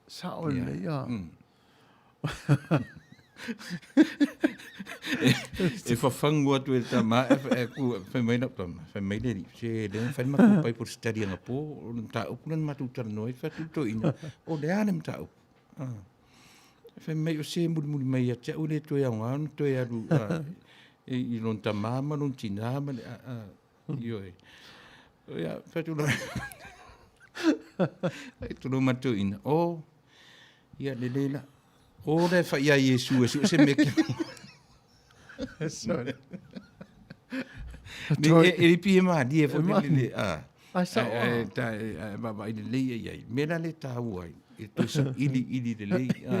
Sao lelei, a. E fafagu atu e le tama, e ku, fai mai lau tama, fai mai le alii, se lea na fai le matou Bible study anapo, o le mataupu lea na matou talanoa ai, fai atu le toeaina, o le a le mataupu? Ah. Fai mai o se mulimuli mai ia te au e le toe aoga ona toe alu i lona tama ma lona tina ma le, ioe. Ia, fai atu loa, fai atu loa ma le toeaina, o, ia lelei la, o la e fai ia Iesu e sue se mea ke. Sorry. Me, e, e pi e malie foi le, le, a. Ai sao. Ai, ta, ai, vaavaai lelei ia i ai. Mea la le tāua ai, e toe sailiili lelei. A.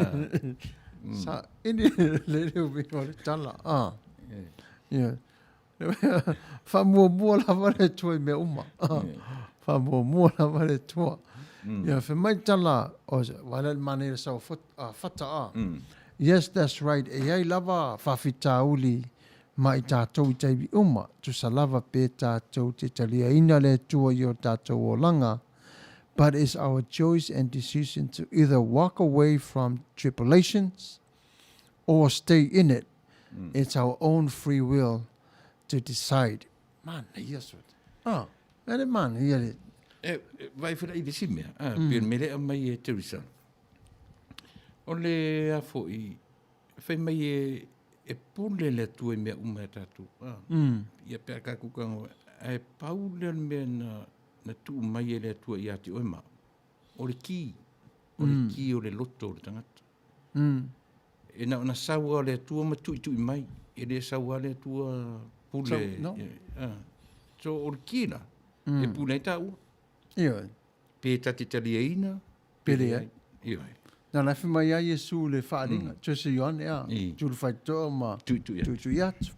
Saili lelei le uiga o le tala. A. Ia. Faamuamua lava le Atua i mea uma. Faamuamua lava le Atua. Ia, fai mai tala, o, vaai la i le manaia o le sau a Fata a. Yes, that's right, e iai lava faafitauli ma i tatou i taimi uma, tusa lava pe tatou te taliaina le Atua i o tatou olaga, but it's our choice and decision to either walk away from tribulations or stay in it, it's our own free will to decide. Manaia so. Ah, e le manaia le. E, e vai whira i le si mea, ah, mm. pei mele a mai e Teresa. O le a foi, fai mai e, e pule le atua i mea uma e tātou. Ah. Ia pea ka kukanga, e pau le mea na, na tuu mai e le atua i ati oe ma. O le ki, o le ki o le loto o le tangata. E na ona sau lava o le Atua ma tuitui mai. E le sau lava le Atua pule. Sau, no. Ah. So o le ki la, e pule ai tāua. Ioe. Pe ta te taliaina, pe leai. Ioe. Na la whai mai a Iesu le whaaringa, mm. Tuese Ioane a, tulu whaitoa ma tuitui atu. Tuitui atu.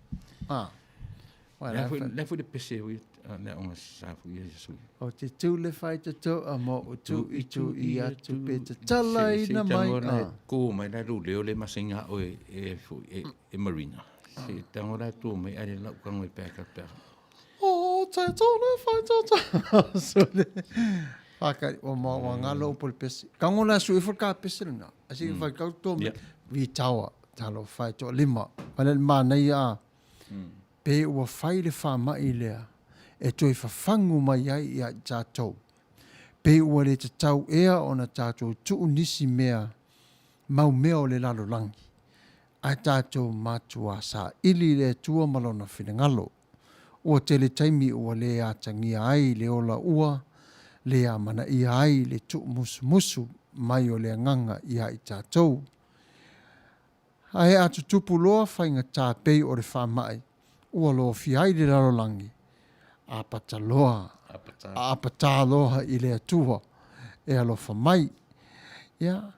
Ah. Wai, la foi la foi le pese oi le aoga sa foi ia Iesu. O te tū le whai te toa mo o tū i tū i atu pe te tala ina mai. A. Ko mai la ru leo le masenga o e e e, e Marina. Se tango la tō mai ale lau kango e pēka pēka. O te tū le whai te toa. So le. Whakari, o ma wa ngalo o pole pese. Kango la su ifo ka pese lena. Asi mm. whai kau tō me. Vi tawa, talo whai toa lima. Wale mānei a. Pe ua fai le faamaʻi lea e toe fafagu mai ai iā i tatou. Pe ua le tatau ea ona tatou tuu nisi mea mau mea o le lalolagi, ae tatou matuā saili i le Atua ma Lona finagalo. Ua tele taimi ua le atagia ai le ola ua le amanaia ai le tuumusumusu mai o le Agaga iā i tatou. Ae a tutupu loa faigata pei o le faamai ua lofia ai le lalolagi, apata loa, apata loa i le Atua e alofa mai. Ia,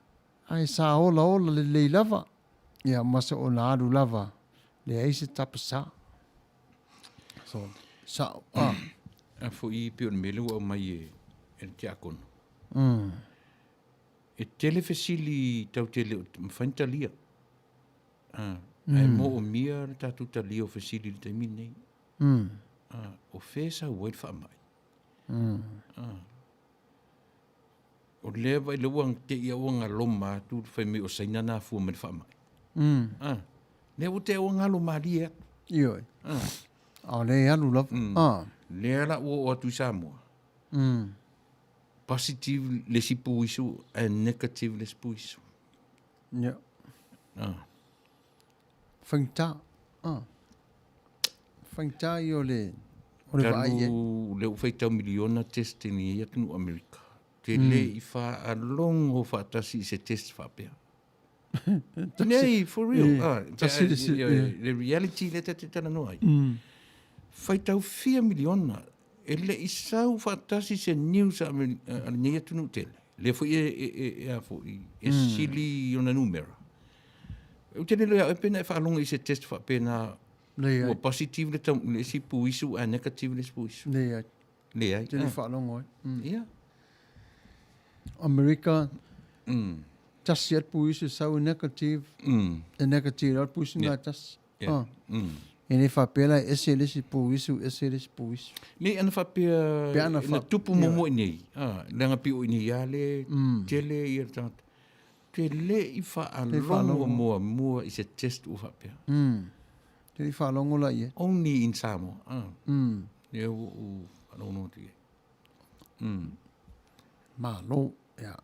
ae sa olaola lelei lava, ia ma se ona alu lava, leai se tapasā. So, sao, a. A foi pei o le mea lea ua aumai e le tiakono. E tele fesili tau te le o mafai ona talia. Ae moomia le tatou talia o fesili i le taimi lenei. O fea e sau ai le faamai? O lea vaai lea ua te i ua galoma atu fai mai o Saina na afua mai le faamai. Lea ua te ua galo malie atu. Ioe. A o lea e alu lava. Lea la ua oo atu i Samoa. Positive le isi puisu ae negative le isi puisu. Ia. Faigata. Faigata ia o le o le vaai i ai. Talu lea ua faitau miliona test i lenei atunuu Amerika. Te le i faalogo faatasi i se test faapea. Nei, for real. Ah, Tasi le si- le reality lea ta te talanoa ai. Faitau fia miliona e le i sau faatasi se news a a lenei atunuu tele. Lea foi e, e, e, e a foi, e sili ona numera. Ou te le iloa ia oe pe na e faalogo i se test faapena Leai. ua positive le, tau, le isi puisu ae negative le isi puisu. Leai. Leai. Te le faalogo ai. Ia. Amerika, tasi atu puisu sau e negative, e negative atu puisu nga tasi. Yeah. E le faapea la e ese le isi puisu, ese le isi puisu. Nei ana faapea Pe ana na tupu muamua i nei. Ah, leaga pio i nei a le tele ia le tagata. Te le i faalogo muamua i se test ua faapea. Te le i faalogo la i ai. Only in Samoa. Ah. Lea ua ou faalogologo atu i ai. Malo. Ia.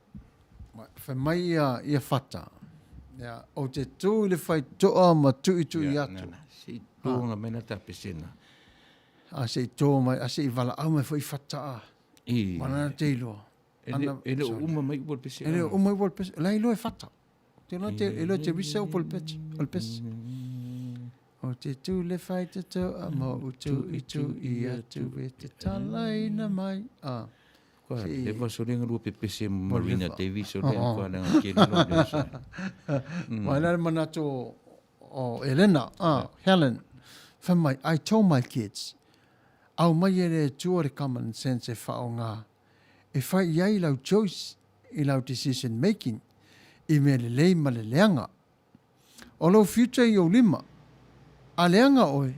Fai mai ia, ia Fata. Ia, ou te tū i le faitoa ma tuitui Ia, atu. na, na. Se i tōga mai la ta pesena. A se i tō mai, a se i valaau mai foi Fata a. I. Mana te iloa. E le, e le o uma mai ua le pese. E le o uma ua le pese. La iloa e Fata. Te iloa te, iloa te risa o le pese. O le pese. O te tū le faitotoa ma o tuitui atu e te talaina mai. A. Kua Se i- leva solenga lua pepese Marina leva. Davis o lea kua lenga kele lo lea sa. Mai la le manatu o, o Elena, Helen, fai mai, I told my kids, au mai e le Atua le common sense e whaonga, e whai i ai lau choice i lau decision making, i mea lelei ma le leaga. O lou future i ou lima, a leaga oe,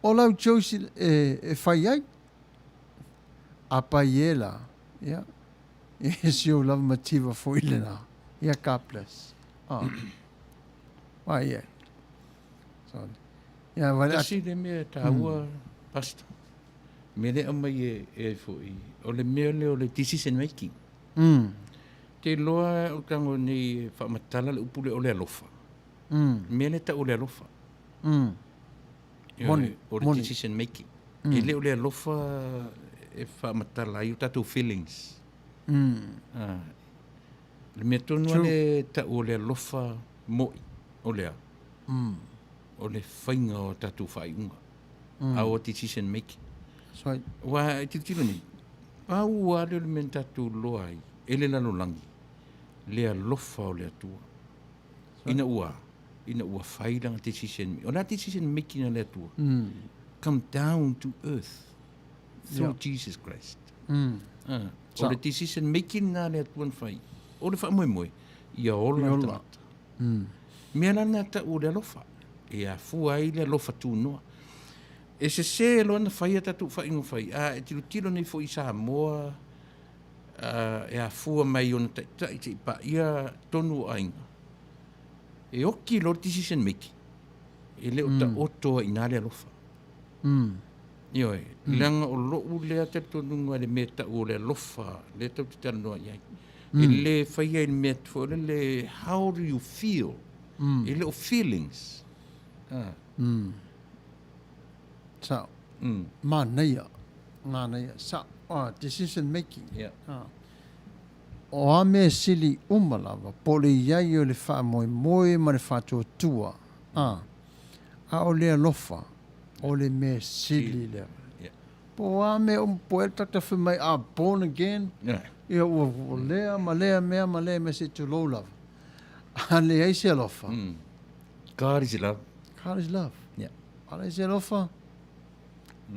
o lau choice e, e whai ai. A pai e la, ia, e si ou lava mativa foi le na. Ia, God bless. Ah. Vai e. So, ia, vai Tasi le mea taua, pastor. Me lea mai e, e ai foi. O le mea lea o le decision making. Te loa o tango nei e whaamatala le upu le o le alofa. Mea le tau o le alofa. Moni, O le moni. decision making. E le o le alofa e whaamatala ai o tātou feelings. Ah. Le mea tonu True. ale tau o le alofa moi o lea. O le whainga o tātou whaiunga. Our decision making. So, Wa e tilotilo nei, pau lava lea o le mea na tatou iloa ai e le lalolagi, le alofa o le Atua. Ina ua, ina ua fai lana decision. O le a decision making a le Atua? Come down to earth through Jesus Christ. Ah, o le decision making na le Atua na fai. O le faamoemoe, ia ola le tagata. Mea la lena tau o le alofa. E afua ai le alofa tunoa. E sesē loa na fai a tatou faaiuga fai, a e tilotilo nei foi i Samoa, e afua mai ona taitai se'i paia tonu o aiga. E oki loa le decision making. E le o taoto ai i ina le alofa. Ioe, leaga o lou lea talitonuga i le mea tau o le alofa, lea tatou te talanoa i ai. E le faia i le mea foi lele, how do you feel? E le o feelings. Ah. Sao. Manaia. Manaia. Sao. Ah, decision making. Yeah. Ah. O a mea sili uma lava, po o le i ai o le faamoemoe ma le faatuatua. Ah. A o le alofa, o le mea sili lea. Yeah. Po o a mea uma, po o le tagata fai mai, ah, born again, Yeah. ia ua, ua lea ma lea mea ma lea mea se i tulou lava. A leai se alofa. God is love. God is love. Yeah. A leai se alofa,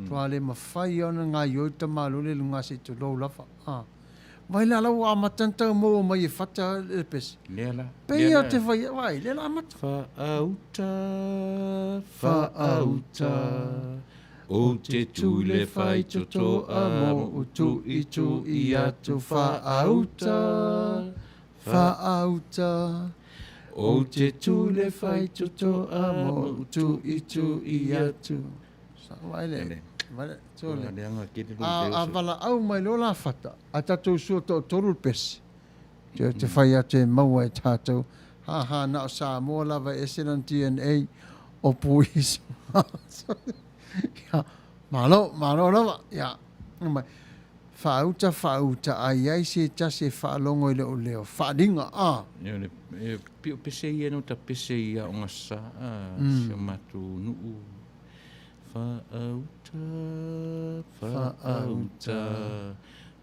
tua le mafai ona ngāioi tamalole i luga se i tulou lava. Ah. Vai la la ua amata ona tau maua mai e Fata le pese. Lea la. Pei o te fai, vai, lea la amata. Faauta, faauta, o te tu le fai totoa mo utu i tu i atu faauta, faauta, o te tu le fai totoa mo utu i tu i atu. Sa, vai le, vai le, tu le. Leaga tele lou A, leo a se- valaau mai loa la Fata, a tatou sua toatolu le pese. Te, te fai atu e maua e tatou. Ha ha, na o Samoa lava e ese lana DNA o Puis. Ia, malo, malo lava. Ia, mai. Faauta, faauta, a i ai se tasi e faalogo i lou leo. Faaliga, a. Ia, le, e, pei o pese ia na uta pese i aoga sa, a, si o matou nuu. Faauta, faauta,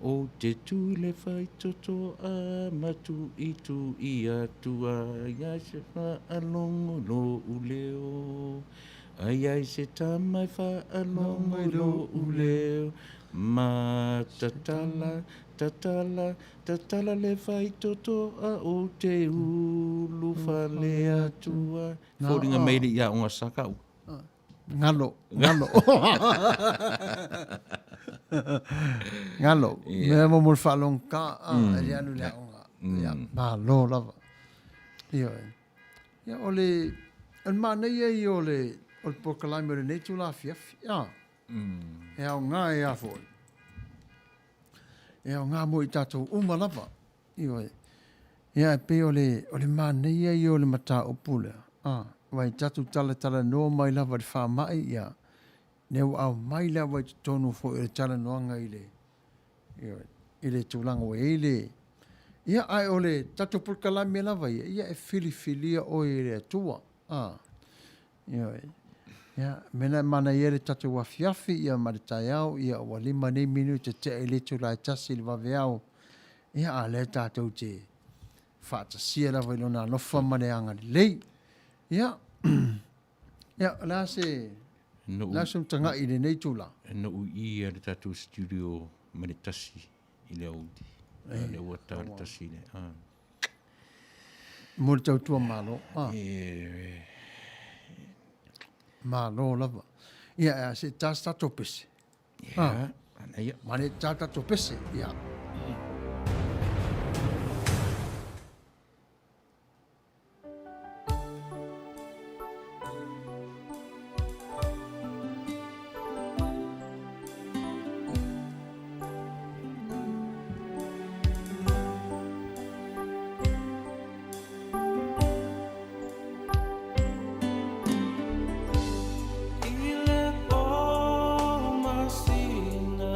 o te tu le faitoto a matu i tu i atua, ai ai se faalogo lou leo. Ai ai se tama e faalogo i lou leo. Ma tatala, tatala, tatala le faitoto a o te ulu fale atua. Foliga mai le i aoga sa kau. Galo, galo. Galo. Mea mo mo le faalogo ka, a, e le alu i le aoga. Ia, malo lava. Ioe. Ia, o le, o le manaia ia o le, o le polokalame o lenei itula afiafi. A, e aoga e a foi. E aoga mo i tatou uma lava. Ioe. Ia, e pei o le, o le manaia ia o le mataupu lea, a, aua i tatou talatalanoa mai lava i le faamai, ia, lea ua aumai lava i totonu foi o le talanoaga i le, ioe, i le tulaga ua i ai le, ia, ae o le tatou polokalame lava ia, ia e filifilia oe e le Atua, a, ioe. Ia, mea lena e manaia ai le tatou afiafi, ia, ma le taeao, ia, ua 5 nei minute tea i le itula e 1 i le vaveao, ia, a o lea tatou te faatasia lava i Lona alofa ma le agalelei. Ia, ia, o le a se, o le a se taga'i i lenei itula? Na ou i i le tatou studio mai le 1 i le aoauli. Lea ua ta le 1 i le... Mo le tautua malo. Malo lava. Ia, se i ta se tatou pese. Ia, manaia. Manaia ta tatou pese. Ia. I le pō masina.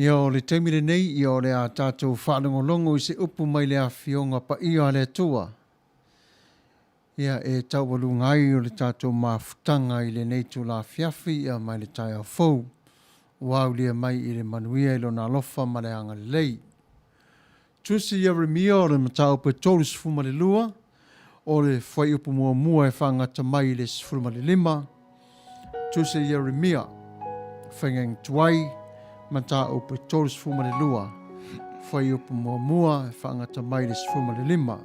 Ia, o le taimi lenei, ia o le a tatou faalogologo i se upu mai le Afioga Paia a le Atua. Ia, e taualuga ai o le tatou mafutaga i lenei itula afiafi, ia, mai le taeao fou, ua aulia mai i le manuia i Lona alofa ma le agalelei. Tusi Ieremia o le mataupu e 32, o le fuaiupu muamua e faagata mai i le 15, Tusi Ieremia, faigaina tuai, mataupu e 32, fuaiupu muamua e faagata mai i le 15.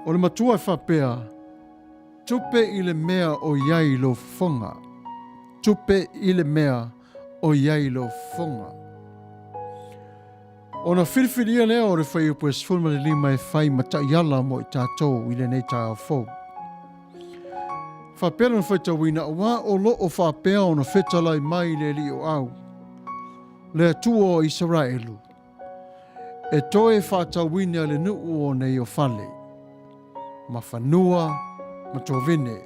O le matua e faapea, Tupe i le mea o i ai lou fofoga. Tupe i le mea o i ai lou fofoga. Ona filifilia lea o le fuaiupu e 15 e fai ma taiala mo i tatou i lenei taeao fou. Faapea lona faitauina, Aua o lo o faapea ona fetalai mai le Alii o Au, le Atua o Isaraelu, e toe faatauina le nuu o nei o fale, ma fanua ma tovine.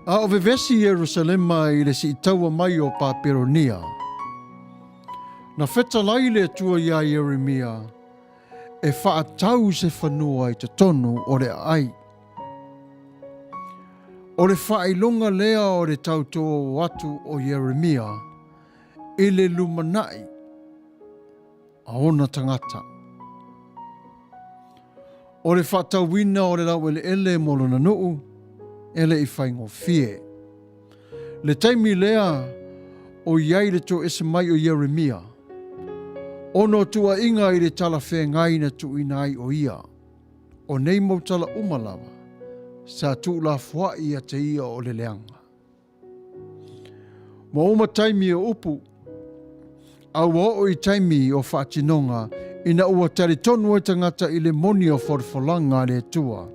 A o vevesi Ierusalema i le siitaua mai o Papelonia, na fetalai le Atua iā Ieremia e faatau se fanua i totonu o le aai. O le faailoga lea o le tautō atu o Ieremia i le lumanai a ona tagata. O le faatauina o le laueleele mo lona nuu e le i faigofie. Le taimi lea o i ai le toese mai o Ieremia, ona o tuuaiga i le talafeagai na tuuina ai o ia. O nei mau tala uma lava, sa tuulafoai ia te ia o le leaga. Ua uma taimi o upu, a ua oo i taimi o faatinoga ina ua talitonu ai tagata i le moni o folafolaga a le Atua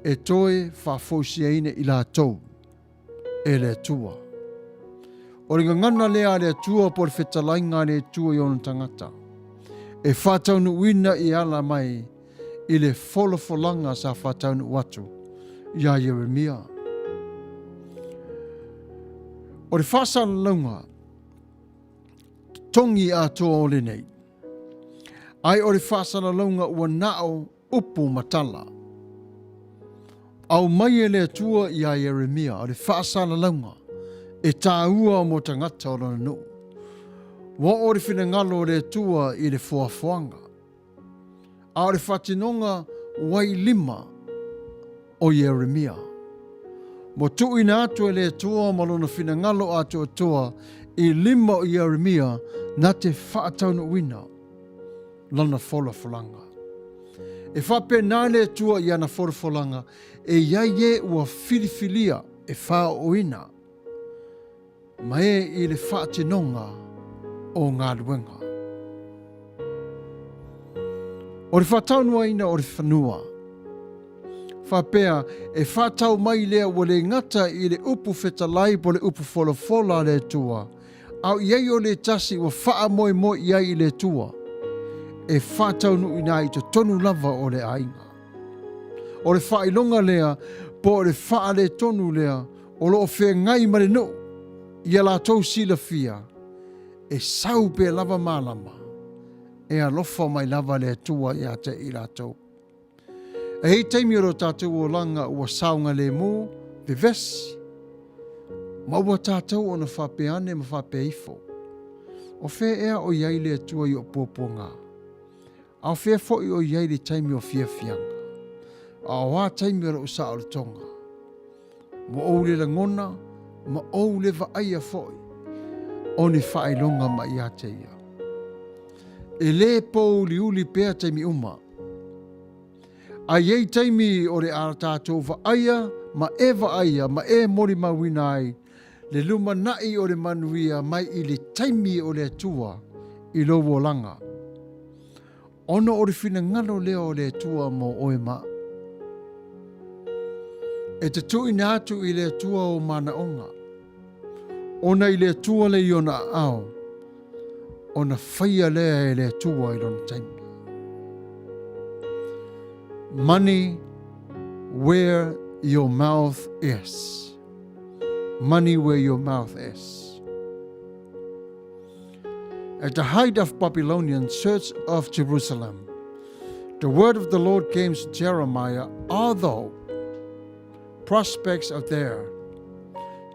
e toe faafoisiaina i latou e le Atua. O le gagana lea a le Atua po o le fetalaiga a le Atua i ona tagata e faataunuuina i ala mai i le folafolaga sa faataunuu atu iā Ieremia. O le faasalalauga totogi atoa o lenei, ai o le faasalalauga ua nao upu ma tala. Aumai e le Atua iā Ieremia o le faasalalauga e tāua mo tagata o lona nuu. Ua oo le finagalo o le Atua i le foafoaga. A o le faatinoga ua i lima o Ieremia. Ua tuuina atu e le Atua ma lona finagalo atoatoa i lima o Ieremia na te faataunuuina lana folafolaga. E faapena le Atua i ana folafolaga e i ai e ua filifilia e faaooina ma e i le faatinoga o galuega. O le faataunuaina o le fanua, faapea e faatau mai lea ua le gata i le upu fetalai po le upu folafola a le Atua, a o i ai o le tasi ua faamoemoe i ai i le Atua e faataunuuina ai i totonu lava o le aiga. O le faailoga lea po o le faaletonu lea o lo o feagai ma le nuu ia latou silafia e sau pea lava malama e alofa mai lava le Atua ia te i latou. E i ai taimi o lo tatou olaga ua saogalemu, vevesi, ma ua tatou ona faapea ane ma faapea ifo, O fea ea o i ai le Atua i o puapuaga? A o fea foi o i ai le taimi o fiafiaga? A o a taimi o lou saolotoga? Ua ou le lagona ma ou le vaaia foi o ni faailoga mai ia te ia. E lē pōuliuli pea taimi uma. A i ai taimi o le a tatou vaaia ma e vaaia ma e molimauina ai le lumanai o le manuia mai i le taimi o le Atua i lou olaga. Ona o le finagalo lea o le Atua mo oe ma au. E te tuuina atu i le Atua ou manaoga, ona i le Atua le i ona aao, ona faia lea e le Atua i lona taimi. Money where your mouth is. money where your mouth is. At the height of Babylonian search of Jerusalem, the word of the Lord came to Jeremiah, although prospects are there.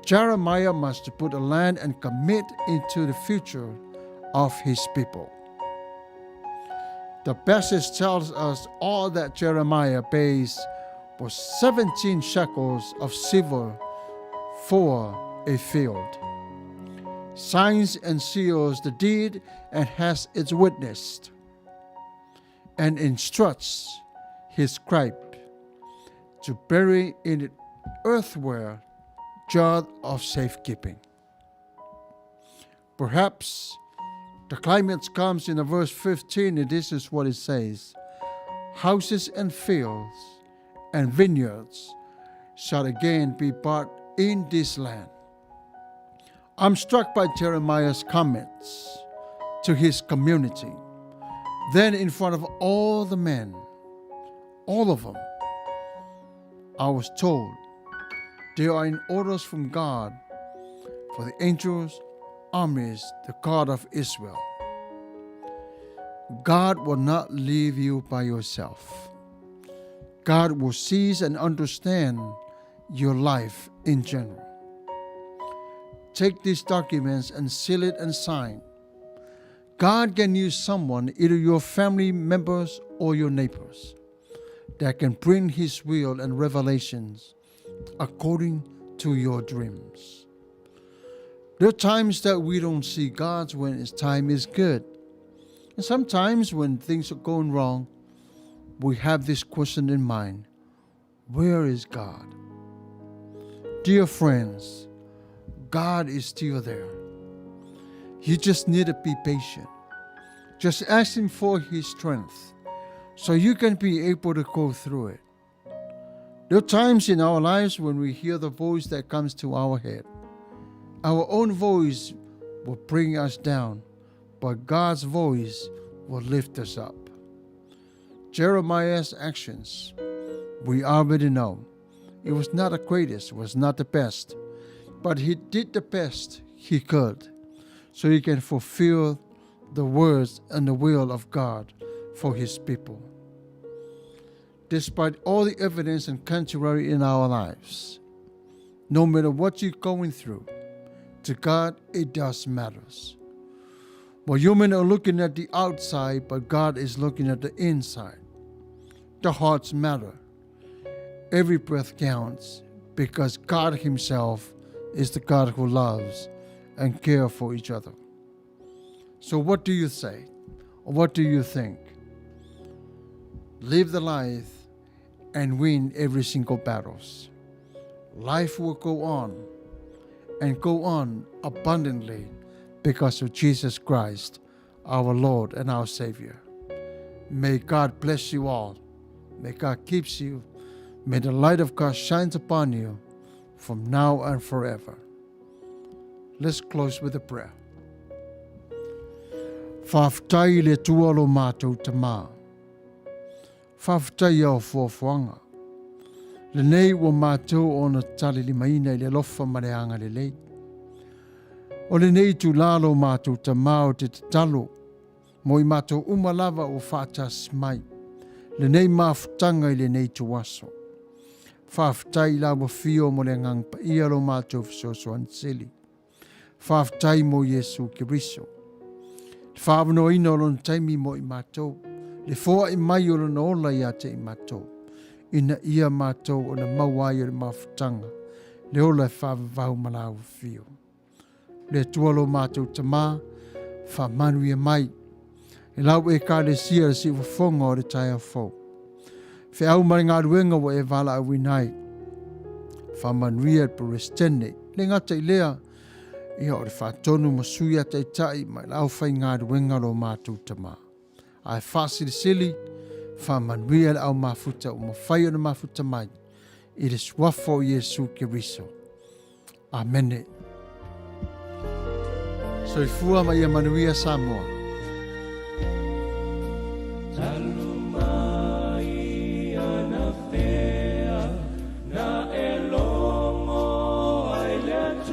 Jeremiah must put a land and commit into the future of his people. The passage tells us all that Jeremiah pays was 17 shekels of silver for a field. Signs and seals the deed and has it witnessed, and instructs his scribe to bury in it earthware jar of safekeeping. Perhaps the climax comes in the verse 15, and this is what it says: Houses and fields and vineyards shall again be bought in this land. I'm struck by Jeremiah's comments to his community. Then in front of all the men, all of them, I was told they are in orders from God for the angels, armies, the God of Israel. God will not leave you by yourself. God will seize and understand your life in general. Take these documents and seal it and sign. God can use someone, either your family members or your neighbors, that can bring His will and revelations according to your dreams. There are times that we don't see God's when His time is good. And sometimes when things are going wrong, we have this question in mind: where is God? Dear friends, God is still there. You just need to be patient. Just ask Him for His strength so you can be able to go through it. There are times in our lives when we hear the voice that comes to our head. Our own voice will bring us down, but God's voice will lift us up. Jeremiah's actions, we already know. It was not the greatest, it was not the best, but he did the best he could so he can fulfill the words and the will of God for his people. Despite all the evidence and contrary in our lives, no matter what you're going through, to God it does matters. Well, human are looking at the outside, but God is looking at the inside. The hearts matter. Every breath counts because God Himself is the God who loves and cares for each other. So what do you say? Or what do you think? Live the life and win every single battles. Life will go on and go on abundantly because of Jesus Christ, our Lord and our Savior. May God bless you all. May God keeps you. May the light of God shines upon you from now and forever. Let's close with a prayer. Faafetai i le Atua lo matou Tamā. Faafetai i au fuafuaga. Lenei ua matou ona talilimaina i le alofa ma le agalelei. O lenei itulā lo matou Tamā o te tatalo mo i matou uma lava ua faatasi mai lenei mafutaga i lenei ituaso. Faafetai i la ua fio mo le Agaga Paia lo matou fesoasoani sili. Faafetai mo Iesu Keriso. Le faaavanoaina o lona taimi mo i matou, le foai mai o lona ola ia te i matou, ina ia matou ona maua ai o le mafutaga, le ola e faavavau ma la ua fio. Le Atua lo matou Tamā, faamanuia mai i lau Ekalesia le siufofoga o le taeao fou. Feau ma le galuega ua e valaauina ai. Faamanuia le Peresetene, le gata i lea, ia o le faatonu ma sui a taitai ma i le aufaigaluega lo matou Tamā. Ae faasilisili, faamanuia le au mafuta ua mafai ona mafuta mai i le suafa o Iesu Keriso. Amene. Soifua ma ia manuia Samoa. Talu mai anafea na e logo ai le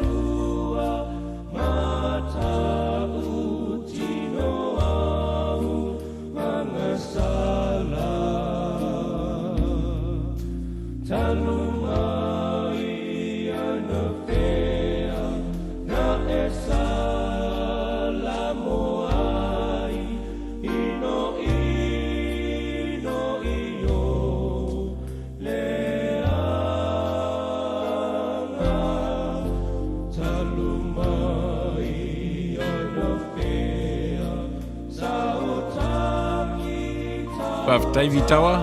Faafetai Vitawa.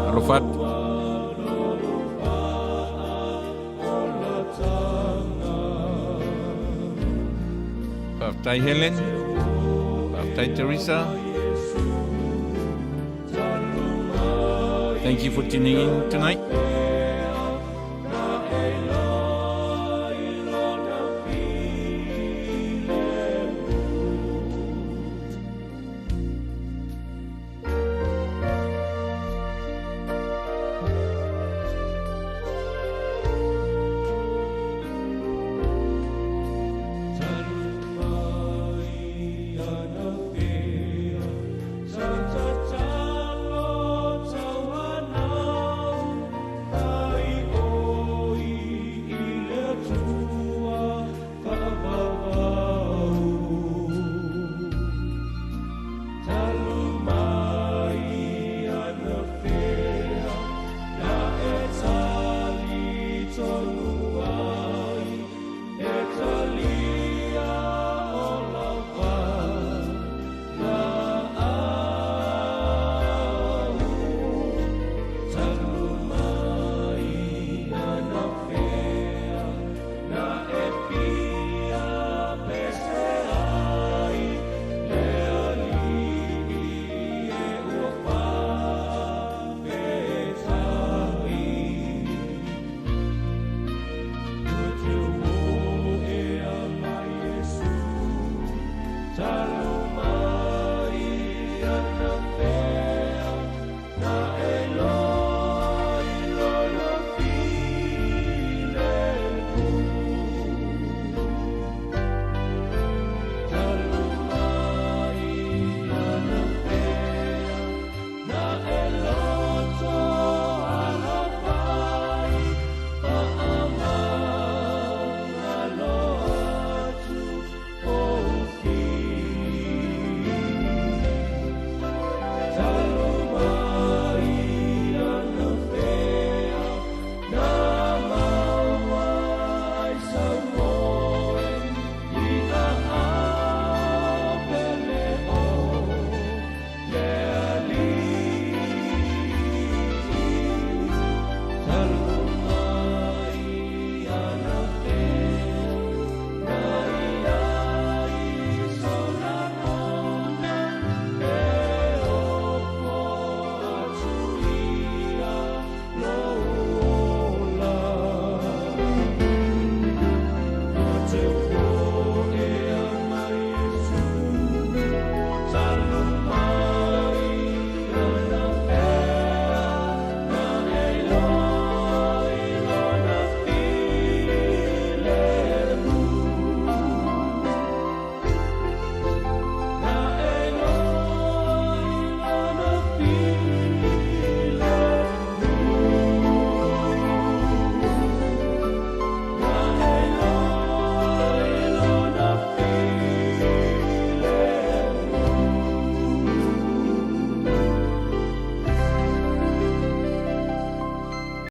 Alofa atu. Faafetai Helen. Faafetai Teresa. Thank you for tuning in tonight.